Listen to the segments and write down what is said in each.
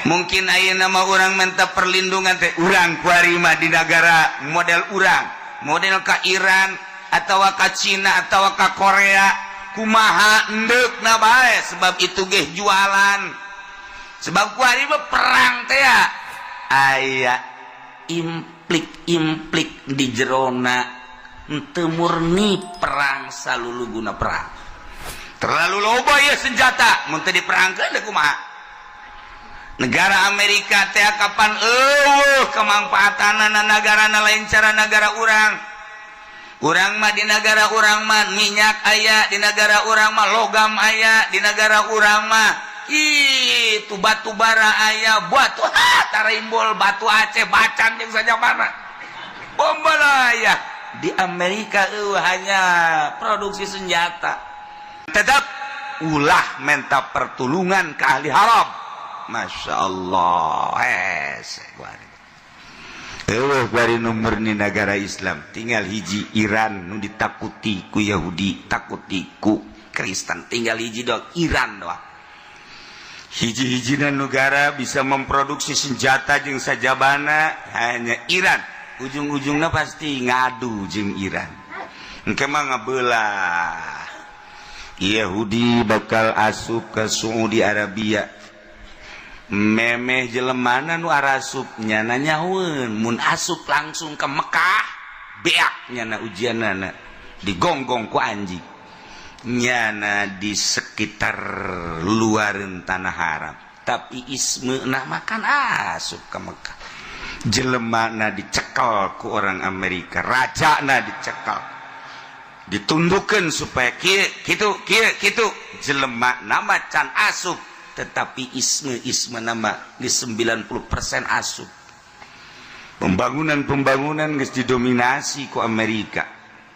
Mungkin ayeuna mah urang minta perlindungan teh, urang kuari mah di negara model urang, model ka Iran atau ka Cina atau ka Korea, kumaha endekna bae, sebab itu ge jualan. Sebab kuari mah perang teh ya aya implik-implik di jerona, henteu murni perang salulu guna perang. Terlalu loba ya senjata, mun teu diperangkeun deui kumaha? Negara Amerika teh kapan eueuh kemangfaatanana negarana, lain cara negara urang. Urang mah di negara urang mah minyak aya, di negara urang mah logam aya, di negara urang mah itu batu bara aya, batu ha tarimbol, batu Aceh, bacan jeung saja mana bombalaya. Di Amerika eueuh, hanya produksi senjata. Tetap ulah minta pertulungan ke ahli haram. Masya Allah, hese eueuh bari nomor ni negara Islam tinggal hiji Iran nu ditakuti ku Yahudi, takuti ku Kristen, tinggal hiji doang, Iran doang. Hiji-hijina negara bisa memproduksi senjata jeung sajabana hanya Iran. Ujung-ujungnya pasti ngadu jeung Iran, engke mah ngabelah. Yahudi bakal asup ke Saudi Arabia, memeh jelemana nu arasup nyana nyahueun. Mun asup langsung ke Mekah, beak nyana ujianana, digonggong ku anjing nyana di sekitar luaran Tanah Haram. Tapi isme nah makan asup ke Mekah, jelemana dicekel ku orang Amerika, raja na dicekel, ditundukan supaya kieu kitu kieu kitu. Jelema nama can asup, tetapi isme isme nama di 90% asup. Pembangunan-pembangunan geus didominasi ku Amerika.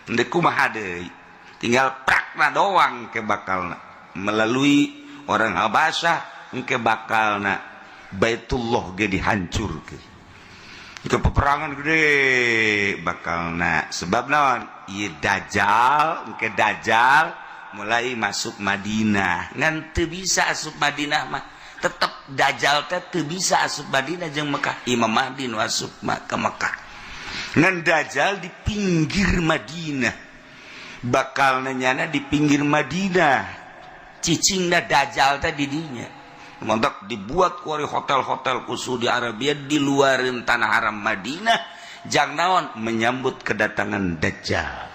Ndek kumaha deui? Tinggal prakna doang ke bakalna melalui orang Habasyah, engke bakalna Baitullah ge dihancurkeun ke peperangan gede bakalna. Sebab naon? Ieu Dajjal, engke Dajjal mulai masuk Madinah, ngan teu bisa asup Madinah mah. Tetep Dajjal teh teu bisa asup Madinah jeung Mekah. Imam Mahdi nu asup ke Mekah, ngan Dajjal di pinggir Madinah, bakal nyana di pinggir Madinah cicingna Dajjal teh di dinya. Montok dibuat kuari hotel-hotel khusus di Arabia di luarin Tanah Haram Madinah, jang naon? Menyambut kedatangan Dajjal.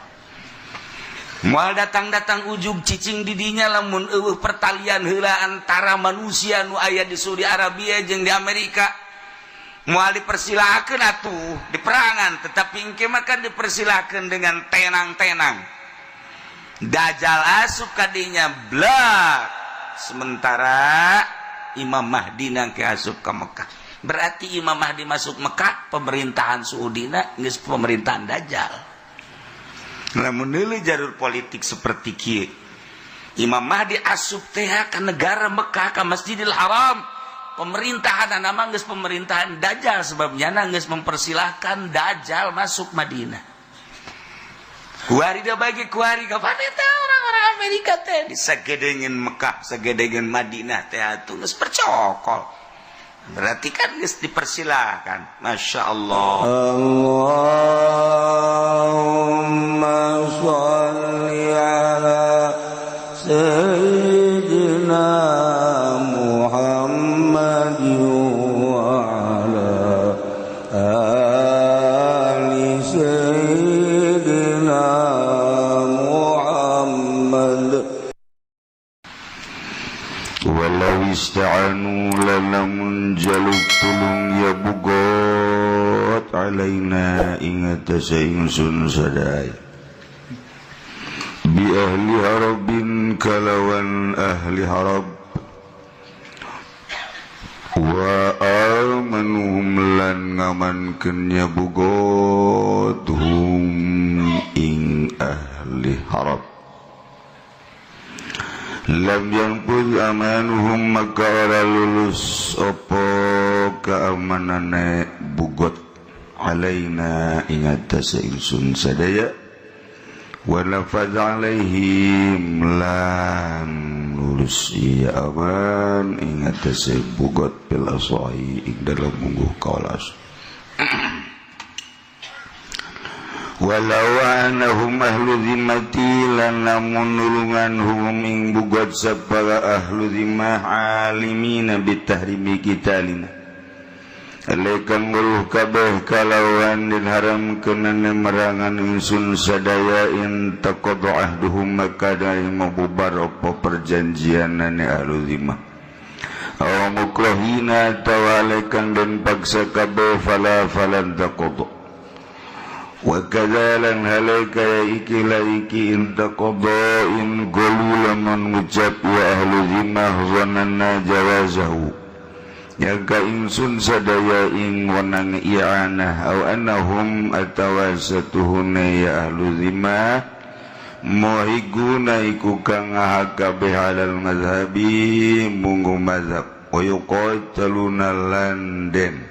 Moal datang-datang ujug cicing didinya lamun eueuh pertalian heula antara manusia nu aya di Saudi Arabia jeung di Amerika. Moal dipersilakeun atuh di perangan, tetapi engke mah kan dipersilakeun dengan tenang-tenang. Dajjal asup kadinya blak, sementara Imam Mahdi nangke asup ke Mekah. Berarti Imam Mahdi masuk Mekah, pemerintahan Saudina geus pemerintahan Dajjal. Lamun deuleu jalur politik seperti kieu, Imam Mahdi asup teh ka negara Mekah, ka Masjidil Haram, pemerintahan nama geus pemerintahan Dajjal, sebab nyana geus mempersilahkan Dajjal masuk Madinah. Kuari da bagi kuari kapan eta orang-orang Amerika teh di sagedengeun Mekah, sagedengeun Madinah teh atuh geus percokol. Berarti kan geus dipersilahkan. Masya Allah. اللهم صل على سيدنا محمد وعلى آل سيدنا محمد. Walau ista'anu, lamun jaluk tulung ya bugot, alaina ing atase ingsun sadaya, bi ahli harabin kalawan ahli harab, wa amanuhum lan ngamankeun ya bugot hum ing ahli harab, lam yanfudz amanuhum maka ora lulus opo keamanane bugot, alaina ing atase ingsun sadaya. Wa nafadz alaihim lan lulus iya aman ing atase bugot bil asahi ing dalem mungguh kaolas. Walau anahum ahlu zimmati lan lamun nulungan hum ing bugot sapala ahlu zimmah alimina bitahrimi kitalina alaikan weruh kabeh kalawan din haramkeunana merangan ingsun sadaya in taqadu ahduhum maka dari mabubar apa perjanjianane ahlu zimmah aw mukrahina tawalekan dan paksa kabeh fala falan taqadu wa kadzalan halaika ya iki la iki in taqadu in gulu lamun ngucap ya ahlu zimmah zananna jawazahu nyangka ingsun sadaya ing wenang i'anah aw annahum atawasatuhuna ya ahlu zimmah muhiguna iku kang ngahak kabeh alal mazhabi munggu mazhab wa yuqataluna landen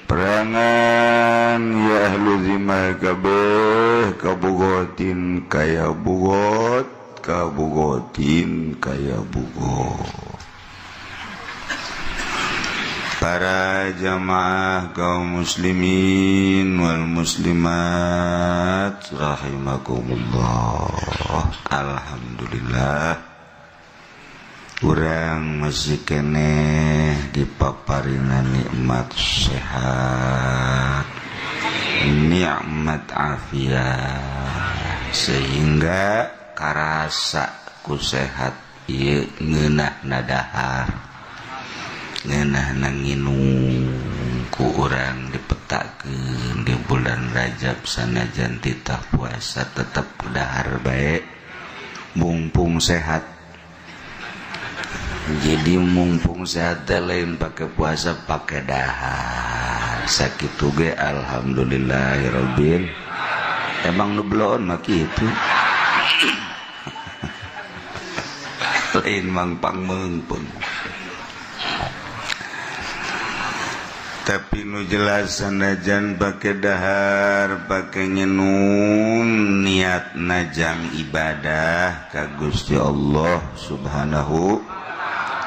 perangan ya ahlu zimmah kabeh kabugotin kaya bugot kabugotin kaya bugot. Para jamaah kaum muslimin wal muslimat rahimakumullah. Alhamdulillah urang masih keneh dipaparina nikmat sehat, nikmat afiat, sehingga karasa ku sehat ieu ngeunah nadahar, ngeunah nginum ku urang dipetakeun di bulan Rajab sanajan titah puasa tetep dahar bae mumpung sehat. Jadi mumpung sehat lain pakai puasa pakai dahar sakitu ge alhamdulillahirabbil. Emang nu beloon mah kitu. Lain mangpang meungpeung. Tapi nu jelas sanajan pake dahar pake nyenum niat najang ibadah ka Gusti Allah Subhanahu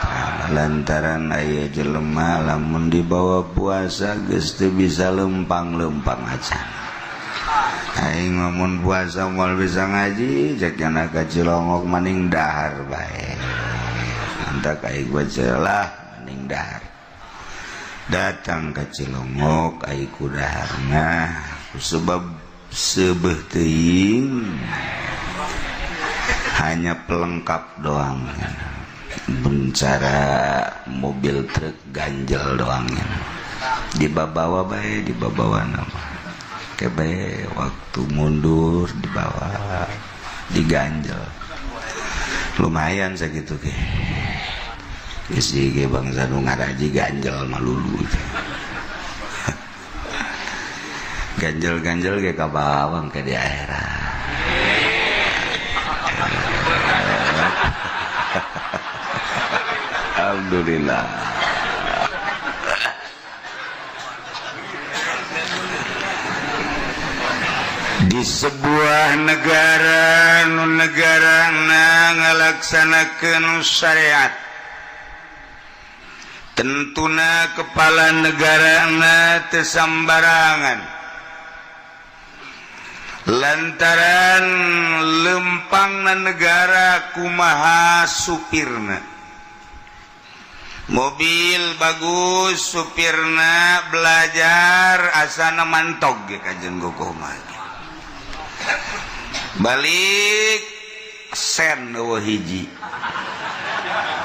ta'ala. Lantaran aya jelema lamun dibawa puasa geus teu bisa lempang-lempang aja. Aing lamun puasa moal bisa ngaji cek nya ka Cilongok maning dahar bae. Antak aing baca lah maning dahar. Datang ke Cilongok ai ku daharna sebab seubeuh teuing hanya pelengkap doang, bencara mobil truk ganjel doang dibawa bae, dibawa nama kebe waktu mundur dibawa diganjel lumayan sakitu ge. Isi ge bangsa nu ngaraji ganjel malulu. Ganjel-ganjel ge ka bawang ke di akhirat. Alhamdulillah. Di sebuah negara nu negarana ngalaksanakeun syariat, tentuna kepala negarana teu sambarangan lantaran lempangna negara kumaha supirna. Mobil bagus supirna belajar asana mantog ge kajen gogoh mah. Balik sen eueuh hiji.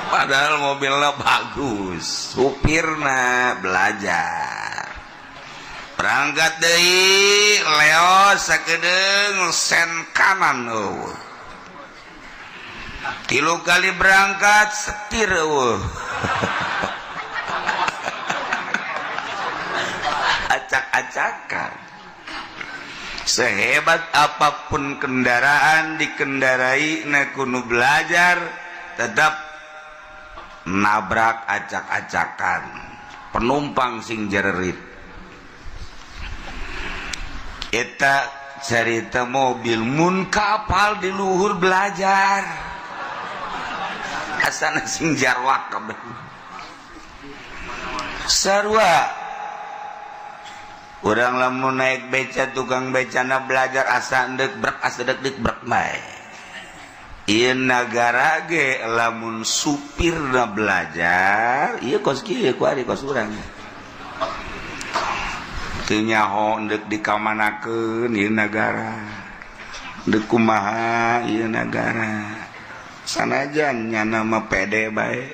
Padahal mobilnya bagus, supirna belajar. Berangkat deui leos sakedeung sen kanan eueuh. Tilu kali berangkat setir eueuh. Acak-acakan. Sehebat apapun kendaraan dikendarai na kudu belajar tetap nabrak acak-acakan penumpang sing jererit. Eta Cerita mobil, mun kapal di luhur belajar asana sing jarwak kabeh sarua. Urang lamun naik beca, tukang becana belajar, asa endek brek, asa dek dek brek bae. Ieu nagara ge lamun supirna belajar, ieu kos kieu kuari, kos urang teu nyaho endek dikamanakeun ieu nagara, endek kumaha ieu nagara. Sanajan nyana mah pede bae,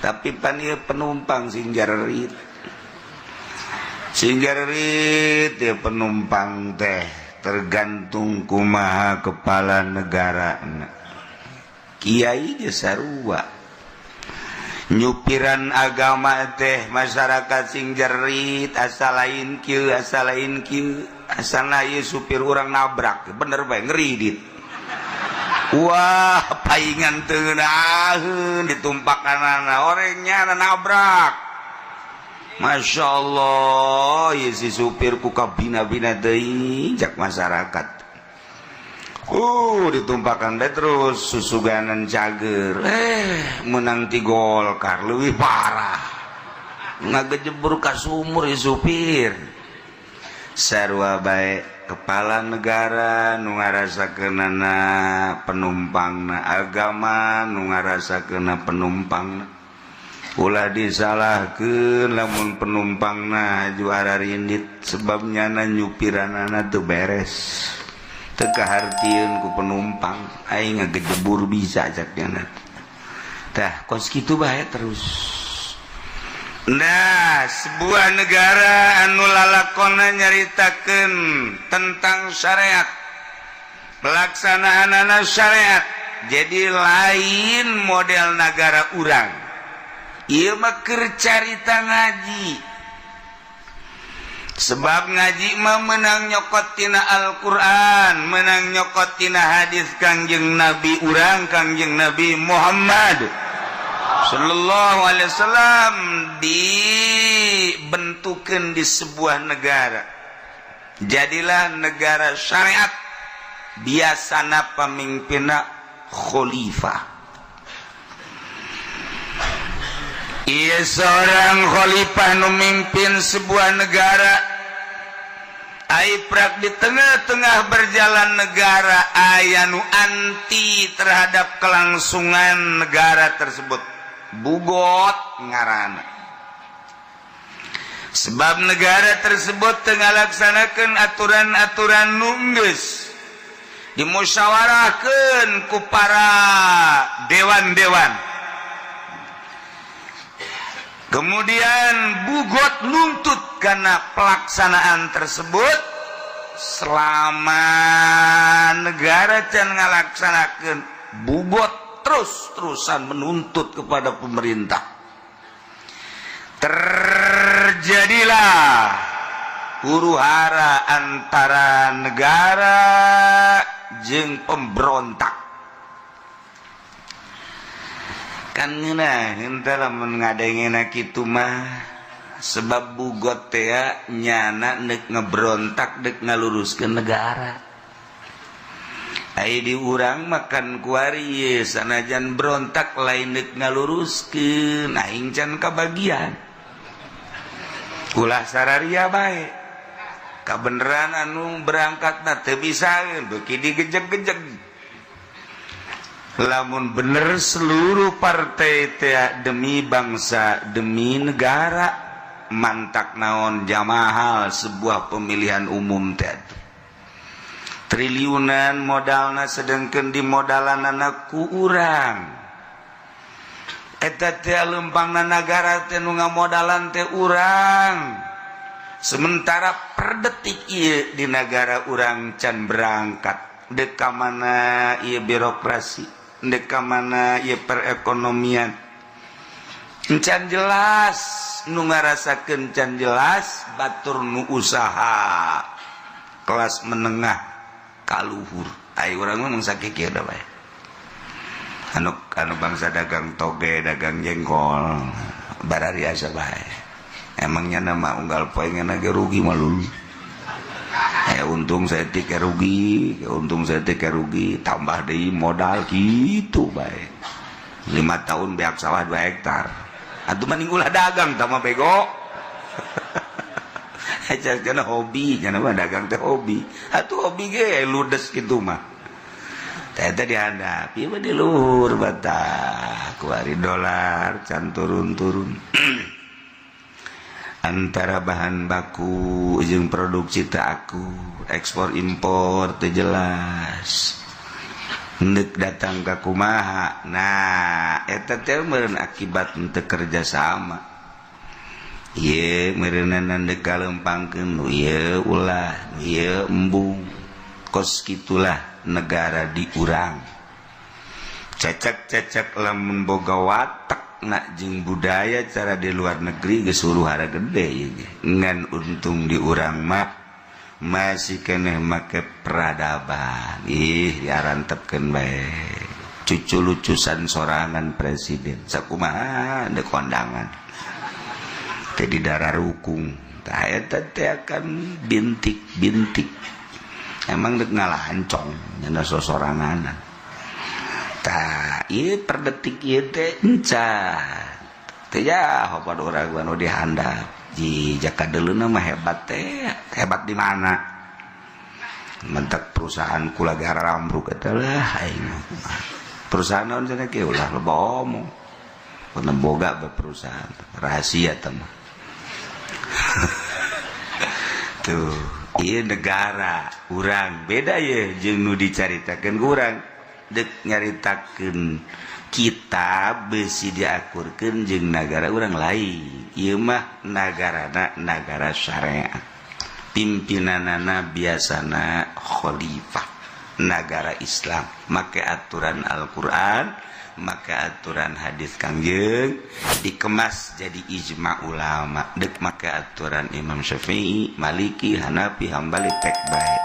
tapi pan ieu penumpang sing jarerit, sing jarerit ya penumpang teh, tergantung kumaha kepala negara. Kiai ge sarua, nyupiran agama teh masyarakat sing jerit, asa lain kieu, asa lain kieu, asana ieu supir urang nabrak bener bae, ngeridit. Wah, paingan teu ngeunaheun, ditumpakanana orangnya nabrak. Masya Allah ieu si supir ku kabina-bina deui jak masyarakat. Ditumpakan deh terus susuganan cager, menang ti Golkar lebih parah, ngagejebur ka sumur ya supir. Sarua bae kepala negara, nu ngarasakeunana penumpangna, agama nu ngarasakeunna penumpangna. Ulah disalahkeun lamun penumpangna juara rindit, sebabnya na nyupiranana teu beres, teu kahartieun ku penumpang, aing ngagejebur bisa cak nyana. Tah, kos kitu bae terus. Nah, sebuah negara anu lalakona nyaritakeun tentang syariat, pelaksanaan syariat, jadi lain model negara urang. Ieu mah keur carita ngaji, sebab ngaji mah menang nyokot tina Al-Qur'an, menang nyokot tina hadis Kangjeng Nabi urang, Kangjeng Nabi Muhammad Sallallahu Alaihi Wasallam, dibentukan di sebuah negara, jadilah negara syariat. Biasana pemimpinna khalifah. Iya, seorang khalifah nu mimpin sebuah negara. Aiprak di tengah-tengah berjalan negara aya nu anti terhadap kelangsungan negara tersebut, bugot ngarana, sebab negara tersebut tengah laksanakan aturan-aturan nu enggeus dimusyawarahkan ku para dewan-dewan. Kemudian bugot nuntut karena pelaksanaan tersebut. Selama negara can ngalaksanakan, bugot terus-terusan menuntut kepada pemerintah. Terjadilah huru hara antara negara jeung pemberontak. Kan ngeunah henteu lamun ngadengena kitu mah, sebab bugot teh nyana nek ngebrontak dek ngaluruskeun negara. Ai di urang makan kuari sanajan berontak lain dek ngaluruskeun, aing can kabagian. Ulah sararia bae, kabeneran anu berangkat teu bisa beuki digejeg-gejeg. Lamun bener seluruh partai teh demi bangsa, demi negara, mantak naon jamahal sebuah pemilihan umum teh triliunan modalna, sedangkan di modalan ku urang eta teh lempangna negara teh nu ngamodalan teh urang. Sementara per detik ieu di negara urang can berangkat, dek ka mana ieu birokrasi, dek ka mana ieu perekonomian, can jelas. Nu ngarasakeun can jelas batur nu usaha kelas menengah kaluhur. Ayo, urang mah mangsa kieu da bae, anu anu bangsa dagang toge, dagang jengkol, barariasa bae. Emangnya nama unggal poe ge rugi malulu. Aya untung saeutik, rugi, untung saeutik, rugi, tambah deui modal gitu bae. 5 tahun beak sawah 2 hektar. Atuh mending ulah dagang tah mah, bego. Aja karena hobi, karena mah dagang teh hobi. Atuh hobi ge ludes gitu mah. Teh teh dihandap, ieu mah di luhur batak. Kuari dolar can turun-turun. Antara bahan baku jeung produksi teh aku, ekspor impor teh jelas. Ndek datang ka kumaha. Nah, eta teh meureun akibat henteu kerja sama. Ieu meureunan ndek kalempangkeun nu ieu ulah, nu ieu embung. Kos kitulah negara di urang. Cecek-cecek lamun boga watak nak jeung budaya cara di luar negeri geus huru-hara gede ieu ge. Ngan untung di urang mah masih keneh make peradaban. Ih, diarantepkeun bae. Cucu lucusan sorangan presiden. Sakumaha dek kondangan. Teh di darah rukung. Tah eta teh akan bintik-bintik. Emang dek ngalancong nyana sosoranganan. Tah, ieu per detik ieu teh encan. Teh ya pada urang anu dihandap. Ji jaka deleuna mah hebat teh. Hebat di mana? Mentak perusahaan kula garambruk eta lah aing mah. Perusahaan naon cenah ge ulah loba omong. Pernah boga perusahaan rahasia teh mah. Tuh, iya negara urang beda ya jeung nu dicaritakeun ku urang. Dek nyaritakeun kita besi diakurkeun jeung nagara urang lain. Ieu mah nagarana nagara syariat. Pimpinanana biasana khalifah nagara Islam, make aturan Al-Qur'an, make aturan hadis Kangjeng, dikemas jadi ijma ulama, dek make aturan Imam Syafi'i, Maliki, Hanafi, Hambali, tek bae.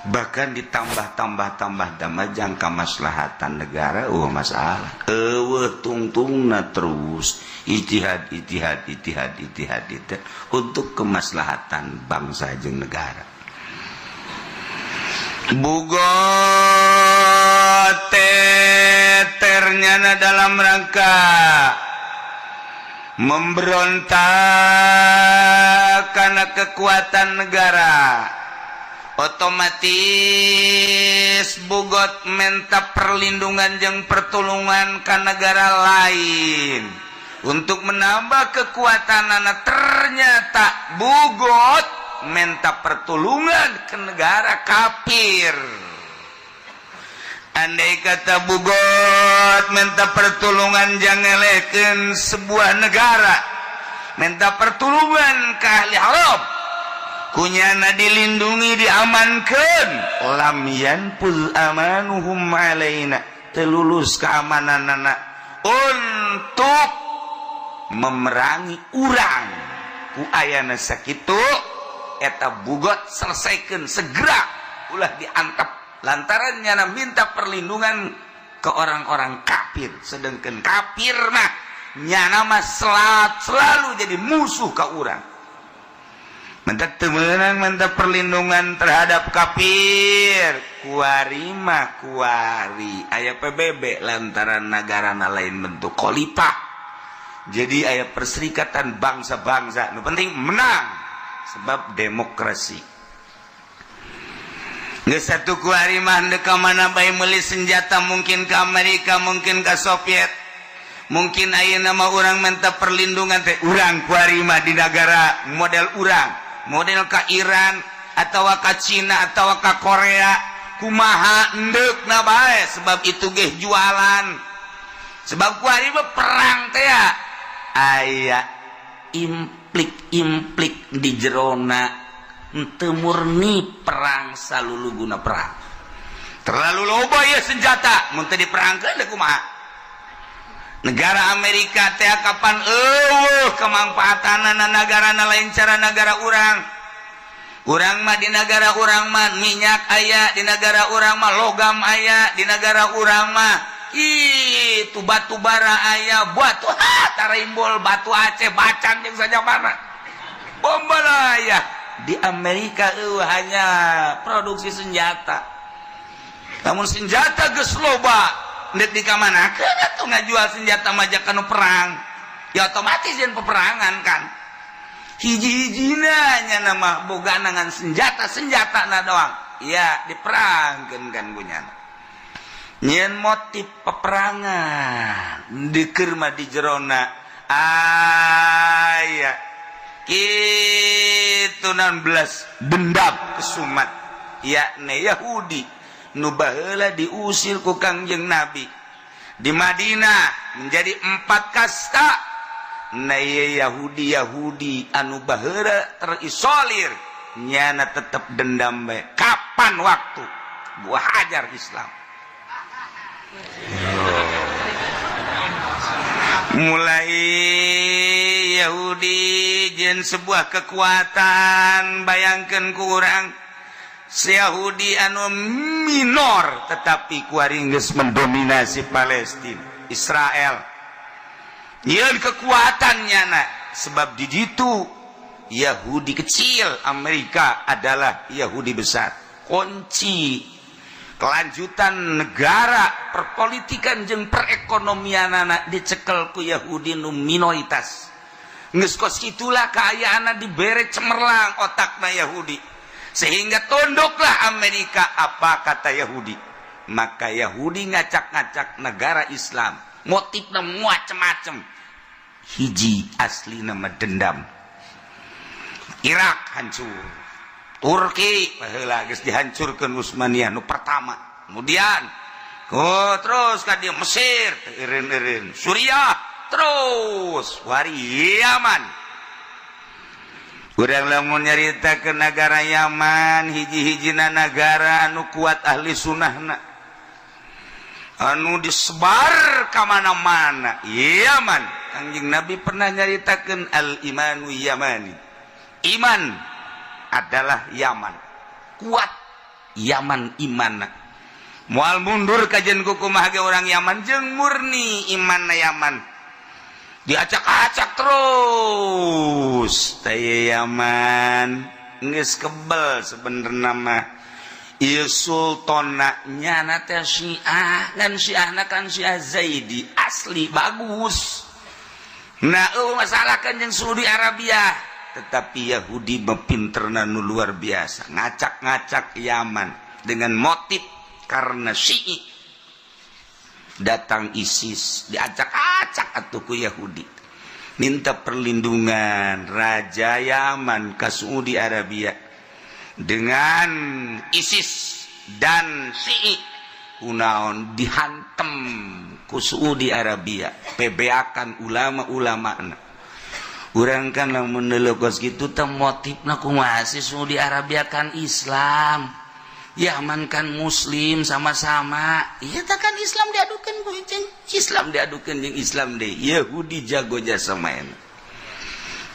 Bahkan ditambah tambah tambah tambah jangka maslahatan negara eueuh masalah. Eueuh tungtungna terus ijtihad, ijtihad, ijtihad, ijtihad, ijtihad untuk kemaslahatan bangsa jeung negara. Bugot teternyana dalam rangka memberontak karena kekuatan negara, otomatis bugot minta perlindungan jeung pertolongan ke negara lain untuk menambah kekuatan anak. Ternyata bugot minta pertolongan ke negara kafir. Andai kata bugot minta pertolongan, jangan sebuah negara, minta pertolongan ke ahli Arab, kunyana dilindungi, diamankan, lam yanfuz amanuhum alaina, telulus keamanan anak untuk memerangi urang. Ku ayana sakitu eta bugot selesaikan segera, ulah diantap lantaran nyana minta perlindungan ke orang-orang kafir, sedangkan kafir mah nyana mah selalu jadi musuh ke urang. Minta temenang, minta perlindungan terhadap kafir. Kuari mah kuari aya PBB, lantaran negara lain bentuk khalifah, jadi aya perserikatan bangsa-bangsa. Nu penting menang sebab demokrasi. Geus satu kuari mah ndek ka mana bae meuli senjata, mungkin ke Amerika, mungkin ke Soviet. Mungkin ayeuna mah urang minta perlindungan teh urang kuari mah di negara model urang, model ka Iran atau ka Cina atau ka Korea, kumaha endekna bae, sebab itu ge jualan. Sebab kuari mah perang teh ya aya implik-implik di jerona, henteu murni perang salulu guna perang. Terlalu loba ya senjata mun teu diperangkeun deui kumaha? Negara Amerika teh kapan eueuh kemangfaatanana negarana lain cara negara urang. Urang mah di negara urang mah minyak aya, di negara urang mah logam aya, di negara urang mah itu batu bara aya, batu ha tarimbol, batu Aceh, bacan jeung saja mana bomba lah ya. Di Amerika hanya produksi senjata. Namun senjata geus loba, ndek di kamana tuh ngajual senjata majakan perang, ya otomatis yang peperangan kan. Hiji-hijina nya nama boga ngan senjata, senjata na doang ya diperangkeun kan. Punya nyen motif peperangan dikir mah di jerona aya kitu 16 dendam kesumat, yakni Yahudi nu baheula diusir ku Kangjeng Nabi di Madinah menjadi empat kasta. Nah, Yahudi Yahudi anu baheula terisolir nyana tetep dendam bae. Kapan waktu buah hajar Islam mulai Yahudi jen sebuah kekuatan. Bayangkan kurang Yahudi anu minor, tetapi kuari geus mendominasi Palestina, Israel. Yeun kekuatannya nak, sebab di situ Yahudi kecil, Amerika adalah Yahudi besar. Kunci kelanjutan negara, perpolitikan jeung perekonomian anak dicekel ku Yahudi nu minoritas. Geus kos itulah kaayaan, dibere cemerlang otakna Yahudi sehingga tunduklah Amerika apa kata Yahudi. Maka Yahudi ngacak-ngacak negara Islam, motifnya macem-macem, hiji asli nama dendam. Irak hancur, Turki baheula geus dihancurkeun Utsmaniyah nu pertama, kemudian oh terus ka dieu Mesir, eureun-eureun Suriah, terus wari Yaman. Urang lamun nyarita ke negara Yaman, hiji-hijina negara anu kuat ahli sunnahna anu disebar ka mana-mana Yaman. Kangjeng Nabi pernah nyaritakeun al imanu yamani, iman adalah Yaman. Kuat Yaman iman, moal mundur kajen kukumaha ge orang Yaman jeung murni iman. Yaman diacak-acak terus teh. Yaman geus kebel sebenarnya mah. Ieu sultana nyana teh Syiah kan, Syiahna kan Syiah Zaidi asli bagus. Nah, masalah kan yang Saudi Arabia, tetapi Yahudi mepinterna nu luar biasa, ngacak-ngacak Yaman dengan motif karena Syi'i. Datang ISIS, diacak-acak atuh ku Yahudi, minta perlindungan Raja Yaman ke Saudi Arabia dengan ISIS dan Syi'i. Kunaon dihantem ku Saudi Arabia, PBA-kan ulama-ulama? Urang kan lamun kos gitu teh motifna kumaha sih? Saudi Arabia kan Islam, Yaman kan Muslim sama-sama. Iya tak kan Islam diadukan ku Islam, diadukan jeung Islam deh. Yahudi jago jasa main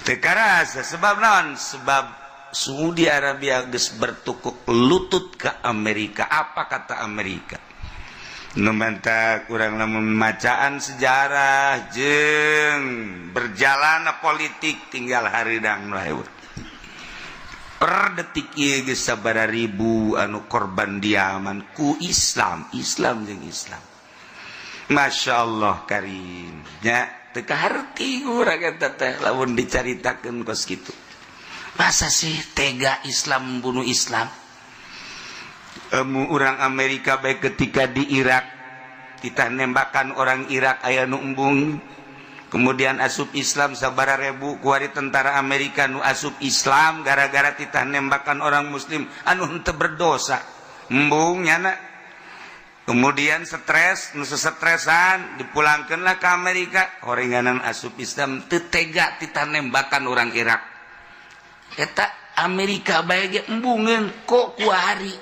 teu karasa. Sebab naon? Sebab Saudi Arabia geus bertukuk lutut ke Amerika, apa kata Amerika. Nu menta kurang lamun macaan sejarah jeng berjalan politik tinggal haridang nu per detik ieu geus sabaraha ribu anu korban di Yaman ku Islam, Islam jeung Islam. Masya Allah karim nya, teu kaharti urang eta teh lamun dicaritakeun kos kitu. Masa sih tega Islam membunuh Islam? Orang Amerika baik ketika di Irak kita nembakan orang Irak aya nu embung, kemudian asup Islam sabara ribu. Kuari tentara Amerika nu asup Islam gara-gara titah nembakan orang Muslim anu henteu berdosa, embung nyana. Kemudian stres, nu sestresan dipulangkanlah ke Amerika. Horenganan asup Islam, teu tega titah nembakan orang Irak. Eta Amerika bae ge embungeun. Kok kuari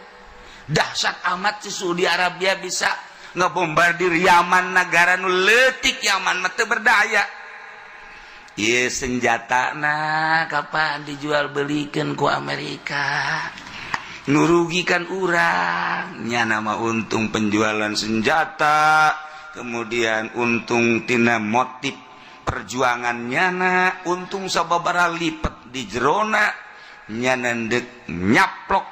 dahsyat amat si Saudi Arabia bisa ngebombardir Yaman, negara nu leutik? Yaman mah teu berdaya. Ieu senjata nah kapan dijual belikan ku Amerika, nurugikan urang nya. Nama untung penjualan senjata, kemudian untung tina motif perjuangan nyana, untung sababara lipet di jerona. Nyana dek nyaplok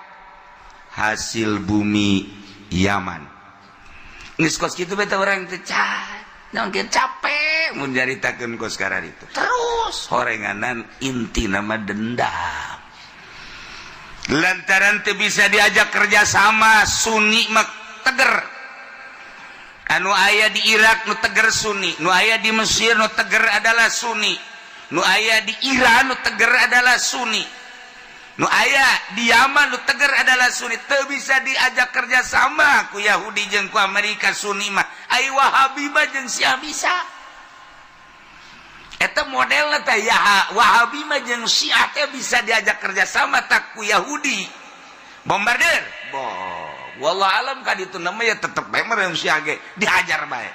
hasil bumi Yaman. Geus kos kitu beta, urang teh capek mun nyaritakeun kos itu. Terus horenganan, inti nama dendam lantaran teu bisa diajak kerjasama. Sunni mah teger, anu aya di Irak nu teger Sunni, nu aya di Mesir nu teger adalah Sunni, nu aya di Iran nu teger adalah Sunni, nu aya di Yaman nu teger adalah Sunni. Teu bisa diajak kerjasama ku Yahudi jeung ku Amerika Sunni mah. Ai Wahabi mah jeung Syiah bisa. Eta model teh ya, Wahabi mah jeung Syiah teh bisa diajak kerjasama tak ku Yahudi. Bombardir bo, wallah alam kan itu namanya tetep bae meureun Syiah ge dihajar bae.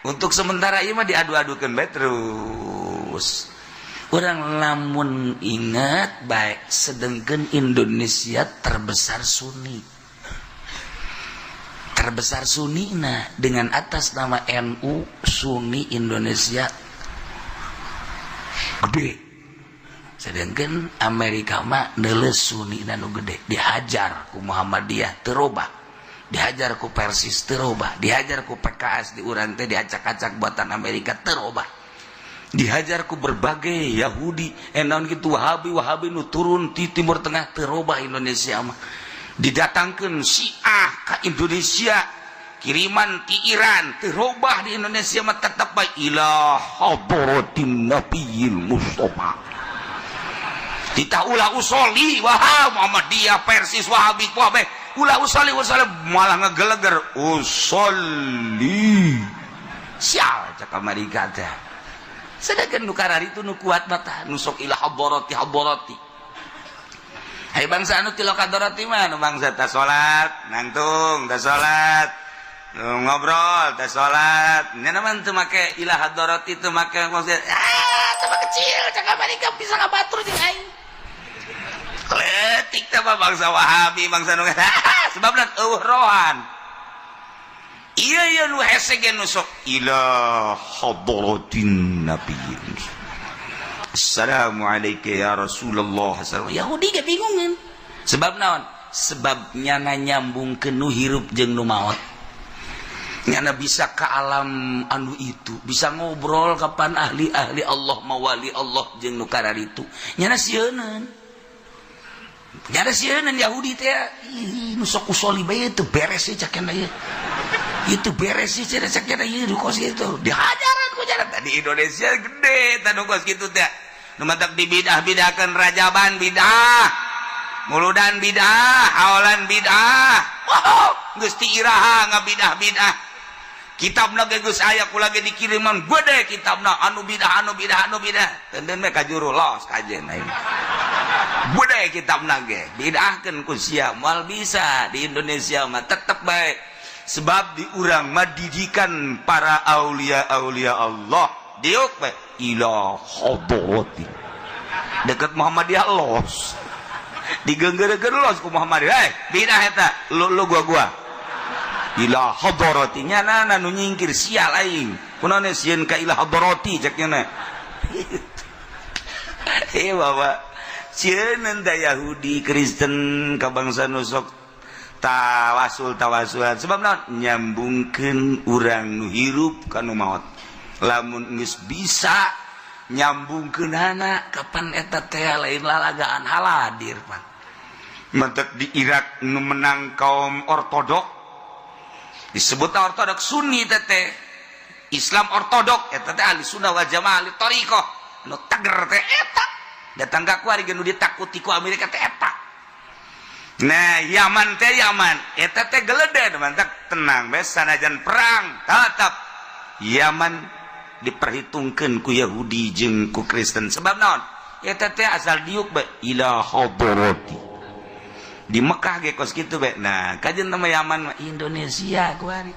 Untuk sementara ieu mah diadu-adukeun bae terus. Orang lamun ingat baik, sedangkan Indonesia terbesar Sunni, terbesar Sunni. Nah, dengan atas nama NU, Sunni Indonesia gede, sedangkan Amerika mah neles Sunni nu gede. Dihajar ku Muhammadiyah terobah, dihajar ku Persis terobah, dihajar ku PKS di urang teh, diacak-acak buatan Amerika terobah, dihajar ku berbagai Yahudi naon gitu, Wahabi Wahabi nu turun di Timur Tengah terobah. Indonesia mah didatangkan Syiah ke Indonesia, kiriman ti Iran, terobah. Di Indonesia mah tetap baik ila hadratin nabiyil Mustafa. Kita ulah usoli wah Muhammadiyah, Persis, Wahabi, Wahabi, ulah usoli usoli, malah ngegeleger usoli. Sial cak Amerika teh. Sedangkan nu karari itu nu kuat mata nu sok ila hadarati hadarati. Hai bangsa anu tilok hadarati mah nu bangsa ta salat nangtung, ta salat ngobrol, ta salat nya mah teu make ila hadarati, teu make maksud ah teu kecil cak Amerika bisa ngabatur jeung aing. Kletik teh bangsa Wahabi, bangsa nu sebabna eueuh rohan. Iya iya, nu hese ge nu sok ila hadratin nabi, assalamualaikum ya Rasulullah. Yahudi ge bingungan. Sebab naon? Sebab nyana nyambung ke nu hirup jeung nu maot. Nyana bisa ke alam anu itu, bisa ngobrol kapan ahli-ahli Allah, mawali Allah jeung nu itu. Nyana sieuneun, nyana sieuneun Yahudi teh. Ih, nu sok usoli bae teu beres sih cak ieu, itu beres sih cek cek ieu, nu kos gitu dihajaran ku jalan. Di Indonesia gede tah nu kos kitu teh, nu matak dibidah-bidahkeun, rajaban bidah, muludan bidah, haolan bidah. Wow, geus ti iraha ngabidah-bidah? Kitabna ge geus aya, ku lagi dikiriman gede kitabna, anu bidah, anu bidah, anu bidah. Tenden we kajuru los kajen aing. Gede kitabna ge bidahkeun ku sia, moal bisa. Di Indonesia mah tetep baik, sebab di urang mah didikan para aulia aulia Allah diuk bae ila hadrati deket Muhammadiyah, los digengger-gengger los ku Muhammadiyah. Eh, bidah eta lu lu gua gua ila hadrati. Nya nu nyingkir, sial aing, kunaon sieun ka ila hadrati cek nya. Eh bapak, sieun da Yahudi Kristen ka bangsa nu sok tawasul tawasulan, sebab naon? Nyambungkeun urang nu hirup ka nu maot. Lamun geus bisa nyambungkeun anak, kapan eta teh lain lalagaan haladir pan. Mentek di Irak nu menang kaum ortodok, disebut ortodok Sunni teh, Islam ortodok eta teh, ahli sunnah wal jamaah, ahli thariqah nu teger teh eta. Datang ka kuari nu ditakuti ku Amerika teh eta. Nah, Yaman teh, Yaman eta teh gelede mantak tenang bae, sanajan perang tetap Yaman diperhitungkeun ku Yahudi jeung ku Kristen. Sebab naon? Eta teh asal diuk bae ila hadrati. Di Mekah ge kos kitu bae. Nah, kajen nama Yaman mah Indonesia kuari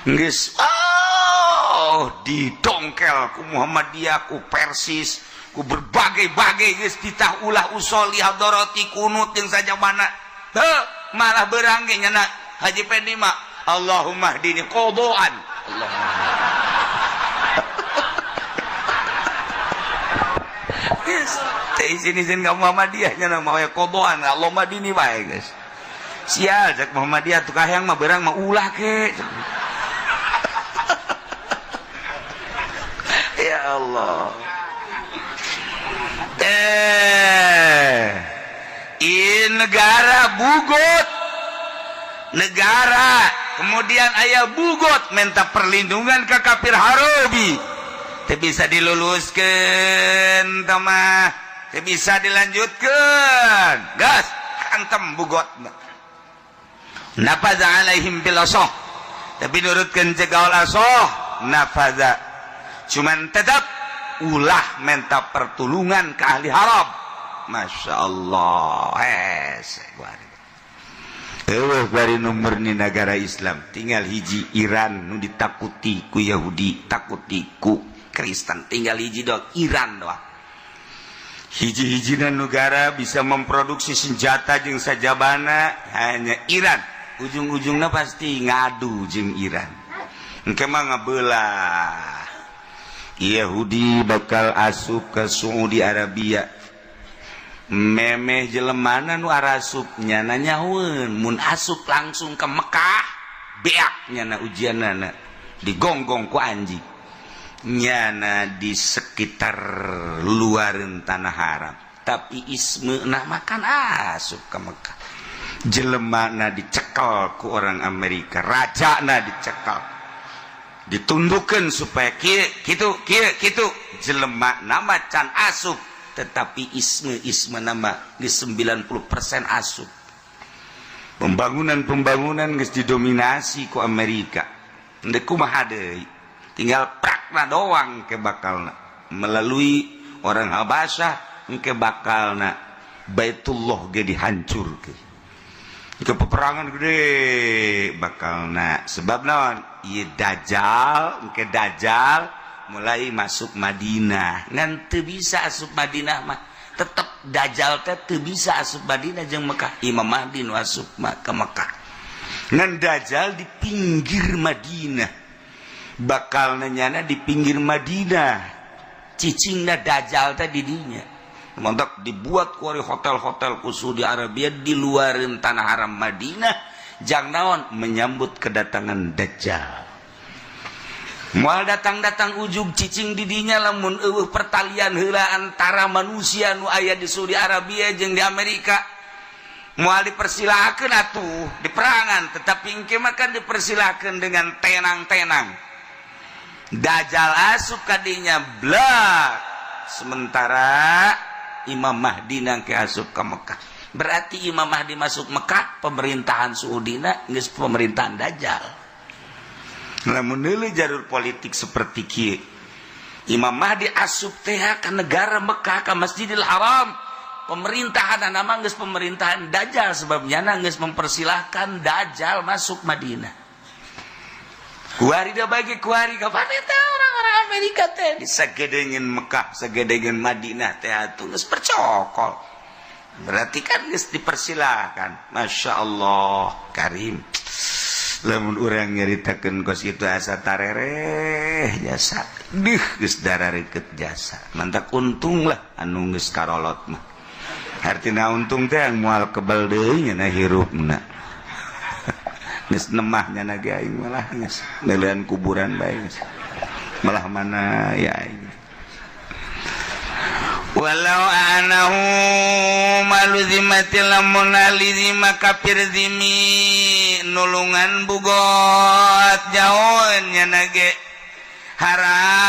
geus oh didongkel ku Muhammadiyah, ku Persis, ku berbagai-bagai, geus ditah ulah usoli hadarati, kunut jeung saja mana. Heuh, malah berang ge nyana Haji Pendi mah Allahumma hdini qadaan. Allahumma. Yes. Teh izin-izin ka Muhammadiyah, nya mah ya qodoan Allah Madini bae geus. Sial, cek Muhammadiyah tuh kahayang mah beurang mah ulah ke. Ya Allah. Teh in negara bugot, negara kemudian ayah bugot minta perlindungan ke kafir Harobi, teu bisa diluluskan mah, teu bisa dilanjutkan, gas antem bugot nafaza alaihim bil asoh, tapi nurutkeun ceuk gaul asoh nafaza, cuman tetap ulah minta pertolongan ke ahli haram. Masya Allah, hese bari nomor ni negara Islam tinggal hiji Iran nu ditakuti ku Yahudi, takuti ku Kristen, tinggal hiji doang, Iran doang. Hiji-hijina negara bisa memproduksi senjata jeung sajabana hanya Iran. Ujung-ujungnya pasti ngadu jeung Iran, engke mah ngabelah. Yahudi bakal asup ke Saudi Arabia, memeh jelemana nu arasup nyana nyahueun, mun asup langsung ke Mekah beak nyana ujianana, digonggong ku anjing nyana di sekitar luaran tanah haram, tapi isme nah makan asup ke Mekah, jelemana dicekel ku orang Amerika, raja na dicekel, ditundukan supaya kieu kitu kieu kitu, jelema nama can asup, tetapi isme-isme nama di 90% asup. Pembangunan-pembangunan geus didominasi ku Amerika. Ndek kumaha deui, tinggal prakna doang ke bakalna melalui orang Habasyah, engke bakalna Baitullah ge dihancurkeun ke peperangan gede bakalna. Sebab naon? Ieu Dajjal, engke Dajjal mulai masuk Madinah, ngan teu bisa asup Madinah mah, tetep Dajjal teh teu bisa asup Madinah jeung Mekah. Imam Mahdi nu asup mah ke Mekah, ngan Dajjal di pinggir Madinah, bakal nyana di pinggir Madinah, cicingna Dajjal teh di dinya. Mantap dibuat kuari hotel-hotel khusus di Arabia di luarin tanah haram Madinah, jang naon? Menyambut kedatangan Dajjal. Moal datang-datang ujug cicing didinya lamun eueuh pertalian heula antara manusia nu aya di Saudi Arabia jeung di Amerika. Moal dipersilakeun atuh di perangan, tetapi engke mah kan dipersilakeun dengan tenang-tenang. Dajjal asup kadinya blak. Sementara Imam Mahdi nangke asup ke Mekah. Berarti Imam Mahdi masuk Mekah, pemerintahan Saudina geus pemerintahan Dajjal. Lamun deuleu jalur politik seperti kieu, Imam Mahdi asup teh ka negara Mekah, ka Masjidil Haram, pemerintahan nama geus pemerintahan Dajjal, sebabnya geus mempersilahkan Dajjal masuk Madinah. Kuari da bagi kuari kapan eta orang-orang Amerika teh disagedengeun Mekah, sagedengeun Madinah teh atuh geus percokol. Berarti kan geus dipersilahkan. Masya Allah, Karim. Lamun urang nyaritakeun kos kitu asa tarereh jasa. Deuh, geus darareukeut jasa. Mantak untung lah anu geus karolot mah. Hartina untung teh moal kebal deui nya hirupna. Geus nemah nya ge aing malah geus neuleuan kuburan bae geus. Malah mana ya aing. Walau anahu maluzimati, lamun ahli zima kafir zimi nulungan bugot jauhnya nage haram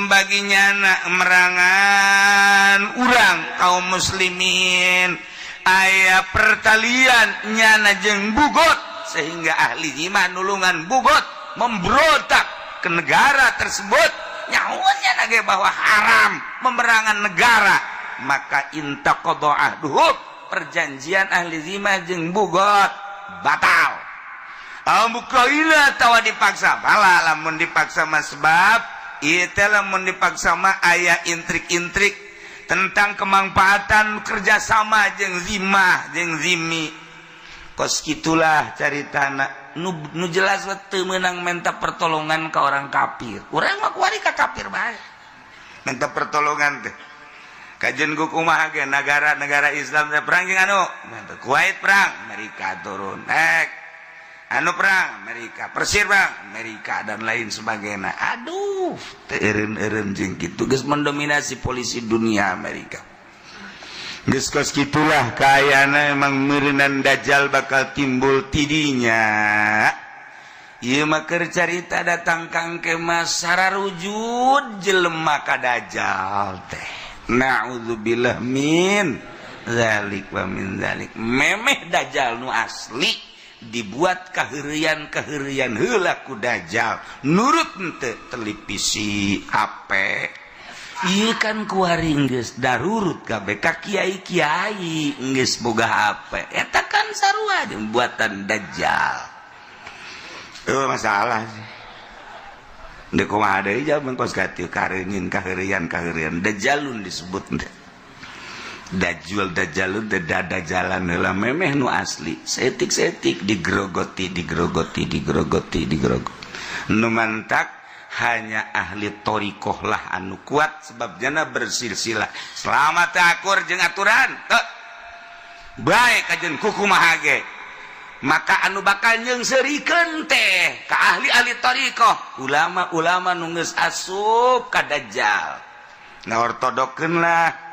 bagi nyana merangan urang kaum muslimin, aya pertalian nyana jeung bugot sehingga ahli zima nulungan bugot memberontak ke negara tersebut, nyawanya nage bahwa haram memerangan negara, maka intaqadha ahduhum, perjanjian ahli zimah jeung bugot batal. Amukaila tawa dipaksa bala, lamun dipaksa mah, sebab ieu teh lamun dipaksa mah aya intrik-intrik tentang kemanfaatan kerjasama jeung zimah jeung zimi, kos gitulah caritana. Nu, nu jelas teu meunang minta pertolongan ke orang kafir. Urang mah kuari ka kafir bae minta pertolongan teh. Kajen ku kumaha ge, negara-negara Islam teh perang jeung anu Kuwait, perang Amerika turun, ek anu perang Amerika, Persir perang Amerika, dan lain sebagainya. Aduh, teu eureun-eureun jeung kitu, geus mendominasi polisi dunia Amerika. Geus kos kitulah kayana. Emang meureunan Dajjal bakal timbul tidinya. Ieu mah keur carita datang kang ke rujud jelema ka Dajjal teh. Na'udzubillah min zalik wa min zalik. Memeh Dajjal nu asli dibuat kaheureyan, kaheureyan heula ku Dajjal, nurut henteu televisi, HP. Ieu kan kuari geus darurut kabeh ka kiai-kiai geus boga HP. Eta kan sarua jeung buatan Dajjal. Oh, masalah sih. Dek kumaha deui jaman kos kitu, kareungin kaheureyan, kaheureyan Dajjalun disebut teh. Dajjal, Dajjalun teh dadajalan heula memeh nu asli. Seetik-seetik digrogoti, digrogoti, digrogoti, digrogoti. Nu mantak hanya ahli thoriqoh lah anu kuat, sebab jana bersilsilah selama teu akur jeung aturan teu baik kajen kukumaha ge, maka anu bakal nyeungseurikeun teh ka ahli-ahli thoriqoh, ulama-ulama nu geus asup ka Dajjal. Nah, ortodokeun lah.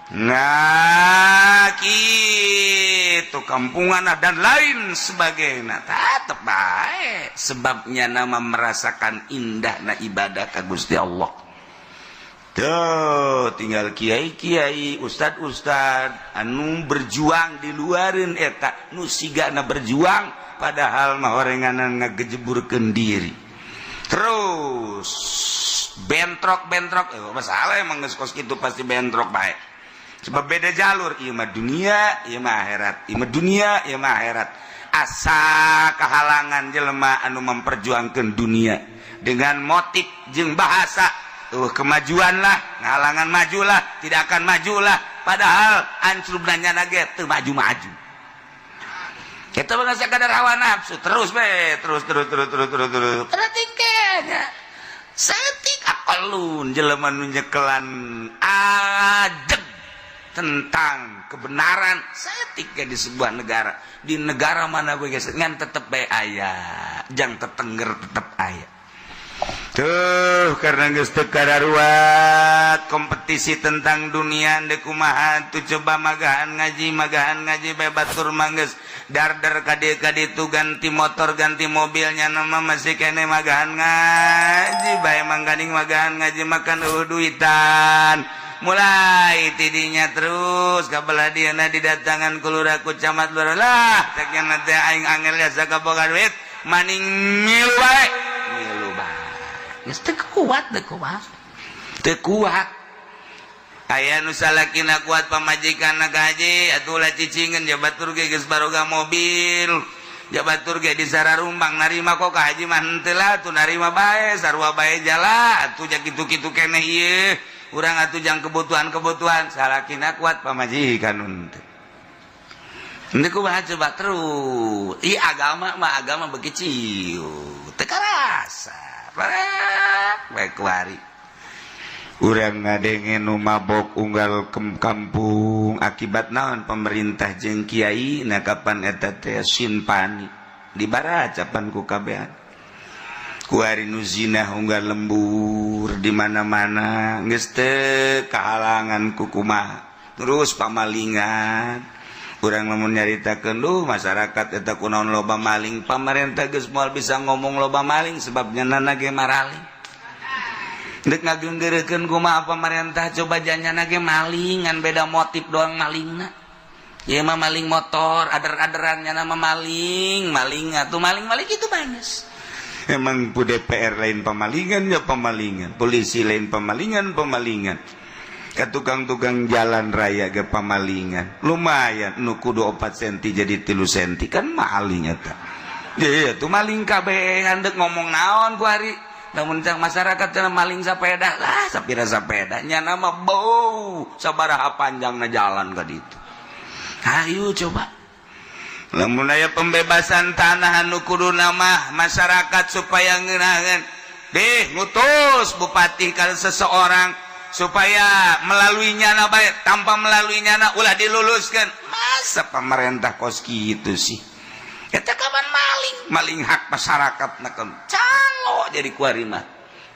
Nah, gitu kampungan dan lain sebagainya tetep baik, sebabnya nama merasakan indah na ibadah ka Gusti Allah. Tuh tinggal kiai-kiai, ustad-ustad anu berjuang di luarin eta nu sigana berjuang, padahal mah orenganan ngagejeburkeun diri terus bentrok-bentrok. Eh, masalah emang geus kos kitu pasti bentrok baik, sebab beda jalur. Ieu mah dunia, ieu mah akhirat, ieu mah dunia, ieu mah akhirat. Asa kehalangan jelema anu memperjuangkan dunia dengan motif jeung bahasa kemajuan lah, ngahalangan maju lah, tidak akan maju lah, padahal ancrubna nyana ge teu maju-maju. Kita mah sakadar hawa nafsu terus be, terus terus terus terus terus terus. Perhatikan saeutik akalun jelema nu nyekelan ajeg tentang kebenaran saeutik di sebuah negara, di negara mana gue geus ngan tetep bae aya jang tetengger, tetep aya tuh, karena geus teu kararuat kompetisi tentang dunia. Deuk kumaha tuh coba, magahan ngaji, magahan ngaji bae, batur mah geus dardar ka dieu ka ditu, ganti motor, ganti mobilnya, nama masih kene magahan ngaji bae. Mangkaning magahan ngaji makan eueuh duitan, mulai tidinya terus kabelah dieuna didatangan ku lurah, ku camat, lurah lah. Cek nya teh aing angel jasa kaboga duit maning, ngilu bae, ngilu bae. Geus teu kuat, teu kuat, teu kuat. Aya nu salakina kuat, pamajikanna gaji atuh ulah cicingeun, ja batur ge geus baroga mobil, ja batur ge di sararumbang narima kok ka haji mah henteu lah atuh, narima bae, sarua bae jala atuh, ja kitu-kitu keneh ieu urang atuh jang kebutuhan-kebutuhan. Salakina kuat, pamajikan henteu. Ini kumaha coba terus. Ih, agama mah agama begitu teu karasa. Baik kuari. Urang ngadenge nu mabok unggal kampung akibat naon? Pemerintah jeung kiai. Nah, kapan eta teh sinpani dibaracapan ku kabehan. Kuari nu zina unggal lembur di mana-mana, geus teu kahalangan ku kumaha. Terus pamalingan, urang lamun nyaritakeun, duh, masyarakat eta kunaon loba maling, pamarentah geus moal bisa ngomong loba maling, sebabnya nana ge maraling. Dek ngagenggeurekeun kumaha pamarentah coba, janyana ge maling, ngan beda motif doang malingna. Ieu mah maling motor ader-aderan, nyana mah maling maling atuh, maling-maling itu bagus. Emang pu DPR lain pemalingan ya pemalingan, polisi lain pemalingan, pemalingan ke tukang-tukang jalan raya ke pemalingan. Lumayan nu kudu 4 senti jadi 3 senti, kan maling eta. Ya tuh maling kabeh, dek ngomong naon ku hari. Namun cang masyarakat cenah maling sepeda lah, sapira sepeda nya nama bau sabaraha panjangna jalan ka ditu. Ayo coba lamun aya pembebasan tanah anu kudu nama masyarakat supaya ngeunaheun deh, ngutus bupati kalau seseorang. Supaya melalui nyana bae, tanpa melalui nyana ulah diluluskan. Masa pemerintah kos gitu sih? Eta kapan maling, maling hak masyarakat na calo. Jadi kuari mah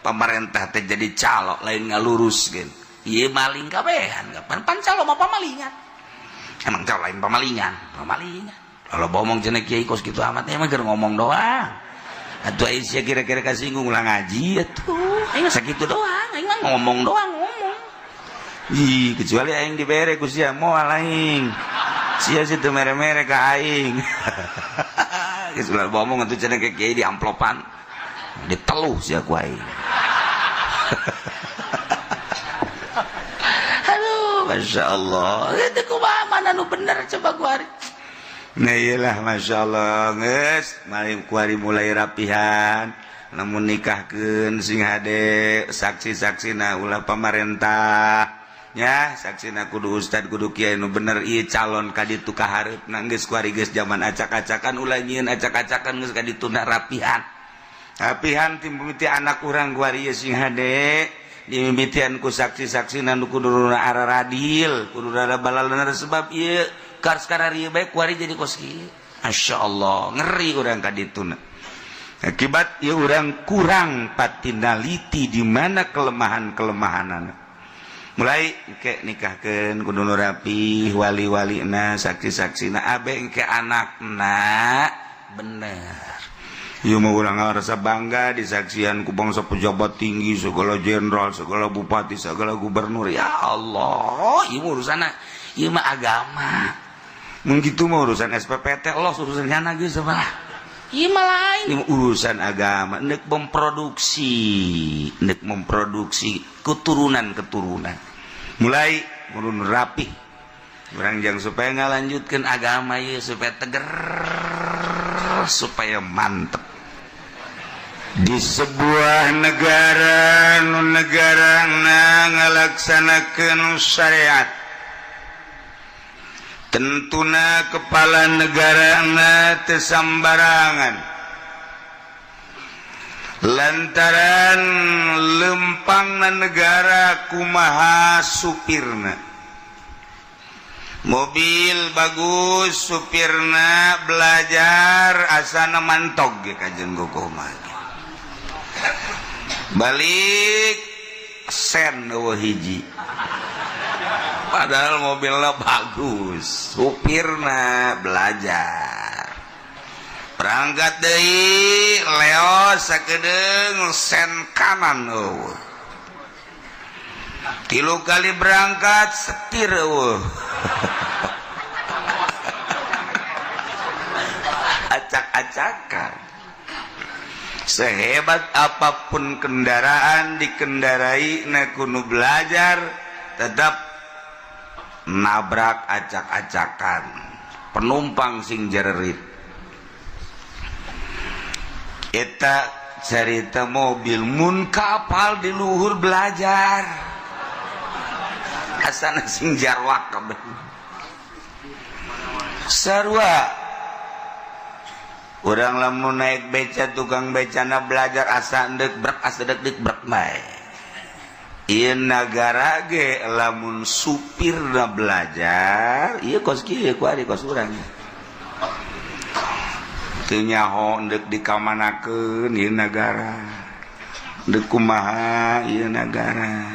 pemerintah teh jadi calo, lain ngaluruskeun. Ieu maling kabehan. Kapan pan calo mah pamalingan? Emang calo lain pamalingan? Pamalingan. Kalau ngomong cenah kiai kos kitu amat, emang keur ngomong doang atuh. Aisyah kira-kira kasinggung, ulah ngaji atuh. Aing sakitu doang, aing mah ngomong doang, ngomong. Ih, kecuali aing dibere ku sia, moal aing. Sia sih teu mere-mere ka aing. Geus ulah ngomong atuh cenah ke kiai di amplopan. Diteluh sia ku aing. Aduh, Masya Allah. Itu kumaha, mana nu bener coba kuari? Nah iyalah, Masya Allah, geus mari kuari mulai rapihan. Namun nikahkeun sing hade saksi-saksi, nah ulah pamarentah ya saksina, kudu ustad, kudu kiai nu bener. Ieu calon ka ditu ka hareupna geus kuari geus zaman acak-acakan, ulah nyieun acak-acakan. Geus ka dituna rapihan, rapihan ti mimiti anak urang kuari ieu sing hade dimimitian ku saksi-saksi nu kudu aradil, kudu rada balalener, sebab ieu kars kararieu bae kuari jadi kos kieu. Masya Allah, ngeri urang ka dituna akibat ya urang kurang patinaliti di mana kelemahan-kelemahanan. Mulai ke nikahkeun kudu nu rapi, wali-walina, saksi-saksina, abe ke anakna bener. Ieu mah urang ngarasa bangga disaksian ku bangsa pejabat tinggi, segala jenderal, segala bupati, segala gubernur. Ya Allah, ieu mah urusanna, ieu mah agama. Mun kitu mah urusan SPPT Allah, urusan nyana geus salah. Ieu mah lain, ieu mah urusan agama, nek memproduksi, nek memproduksi keturunan-keturunan. Mulai urun rapih. Urang jang supaya ngalanjutkeun agama ieu, supaya teger, supaya mantep. Di sebuah negara nu negara ngalaksanakeun syariat, tentuna kepala negara teu sambarangan, lantaran lempangna negara kumaha supirna. Mobil bagus, supirna belajar, asana mantog ge kajen gogoh. Balik sen eueuh hiji, padahal mobilnya bagus, supirna belajar. Berangkat deui, leos sakedeung, sen kanan eueuh. Tilu kali berangkat, setir eueuh. Acak-acakan. Sehebat apapun kendaraan dikendarai na kudu belajar, tetap nabrak, acak-acakan, penumpang sing jererit. Eta cerita mobil. Mun kapal di luhur belajar, asana sing jarwak kabeh sarua. Urang lamun naik beca, tukang becana belajar, asa ndek brek, asa dek dek brek bae. Ieu nagara ge lamun supirna belajar, ieu kos kieu kuari, kos urang teu nyaho ndek dikamanakeun ieu nagara, ndek kumaha ieu nagara.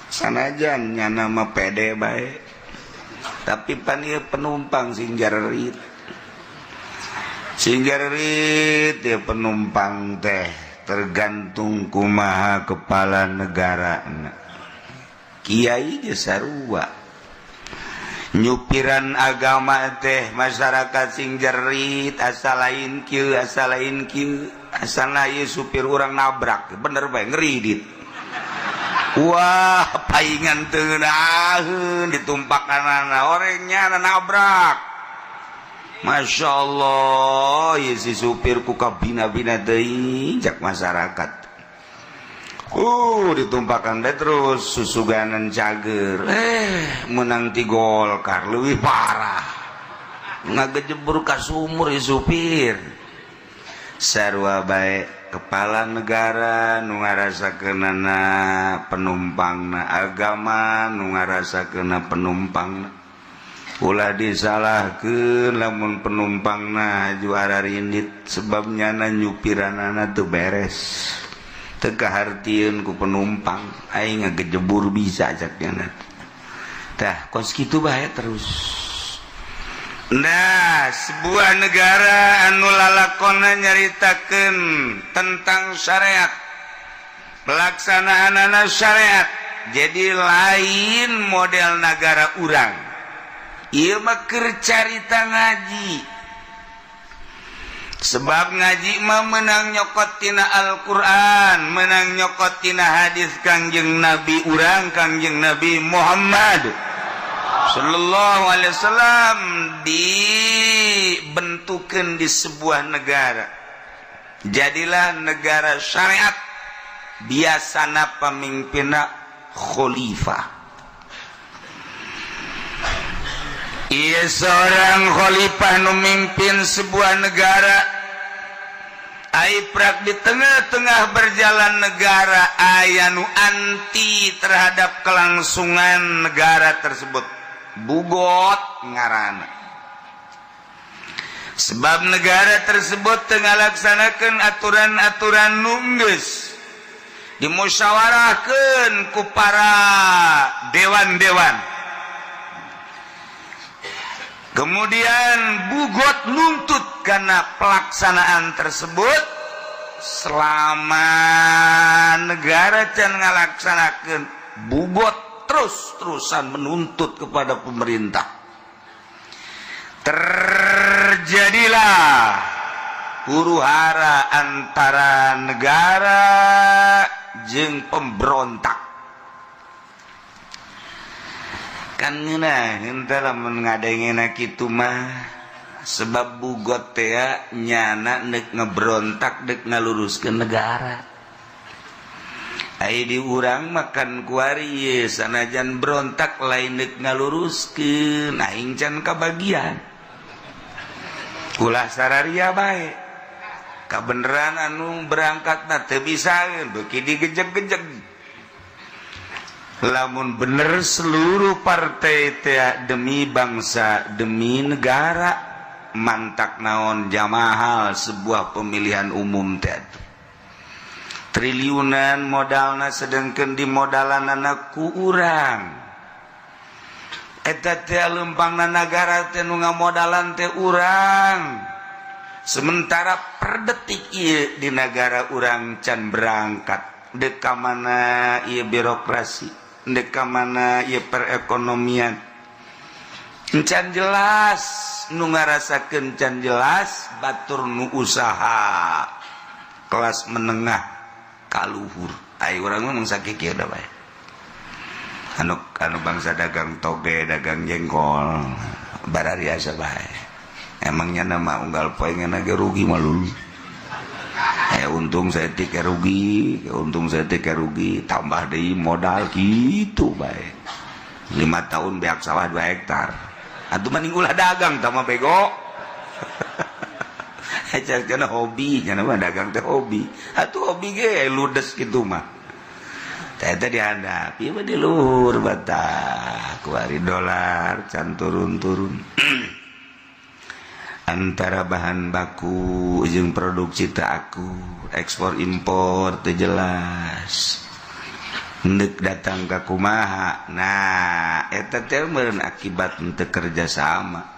Sanajan nyana mah pede bae, tapi pan ieu penumpang sing jarerit, sing jarerit ya penumpang teh. Tergantung kumaha kepala negara. Kiai ge sarua, nyupiran agama teh masyarakat sing jerit, asa lain kieu, asa lain kieu, asana ieu supir urang nabrak bener bae, ngeridit. Wah, paingan teu ngeunaheun, ditumpakanana orangnya nabrak. Masya Allah ya, si supir ku kabina-bina teuing jak masyarakat. Ditumpakan bae terus susuganan cager. Menang ti Golkar leuwih parah, ngagejebur ka sumur ya supir. Sarua bae kepala negara nu ngarasakeunana penumpangna, agama nu ngarasakeuna penumpangna, ulah disalahkeun lamun penumpangna juara rindit, sebabnya na nyupiranana teu beres, teu kahartieun ku penumpang, aing ngagejebur bisa cak nyana. Tah kos kitu bae terus. Nah, sebuah negara anu lalakona nyaritakeun tentang syariat, pelaksanaanana syariat, jadi lain model negara urang. Ieu mah keur carita ngaji, sebab ngaji mah menang nyokot tina Al-Qur'an, menang nyokot tina hadis Kangjeng Nabi urang, Kangjeng Nabi Muhammad Shallallahu Alaihi Wasallam, dibentukan di sebuah negara, jadilah negara syariat. Biasana pemimpinna khalifah. Iya, seorang khalifah nu mimpin sebuah negara. Aiprak di tengah-tengah berjalan negara aya nu anti terhadap kelangsungan negara tersebut, bugot ngarana, sebab negara tersebut tengah laksanakan aturan-aturan nunggus dimusyawarahkan ku para dewan-dewan. Kemudian bugot nuntut karena pelaksanaan tersebut selama negara can ngalaksanakan, bugot terus-terusan menuntut kepada pemerintah. Terjadilah huru hara antara negara jeung pemberontak. Kan ngeunah henteu lamun ngadengena kitu mah, sebab bugot teh nyana deuk ngebrontak, deuk ngaluruskeun negara. Ai di urang makan kuari sanajan berontak lain deuk ngaluruskeun, aing can kabagian. Ulah sararia bae. Kabeneran anu berangkatna teu bisaeun, beuki digejeg-gejeg. Lamun bener seluruh partai teh demi bangsa, demi negara, mantak naon jamahal sebuah pemilihan umum teh triliunan modalna, sedangkan di modalanana ku urang. Eta teh lempangna nagara teh nu ngamodalan teh urang, sementara per detik ieu di nagara urang can berangkat. Dek ka mana ieu birokrasi, dek ka mana ieu perekonomian, can jelas. Nu ngarasakeun can jelas batur nu usaha kelas menengah kaluhur. Ayo urang ngomong sakieu da bae, anu anu bangsa dagang toge, dagang jengkol, barariasa bae. Emangnya nama unggal poe ngeuna ge rugi malulu, untung saeutik rugi, untung saeutik rugi, tambah deui modal gitu bae. 5 tahun beak sawah 2 hektar. Atuh mending ulah dagang tah mah, bego. Cenah hobi, cenah mah dagang teh hobi. Atuh hobi ge ludes kitu mah. Teh teh dihandap ieu mah di luhur batah kuari dolar can turun-turun. Antara bahan baku jeung produksi teu akur, ekspor impor teu jelas, ndek datang ka kumaha. Nah, eta teh meureun akibat teu kerja sama.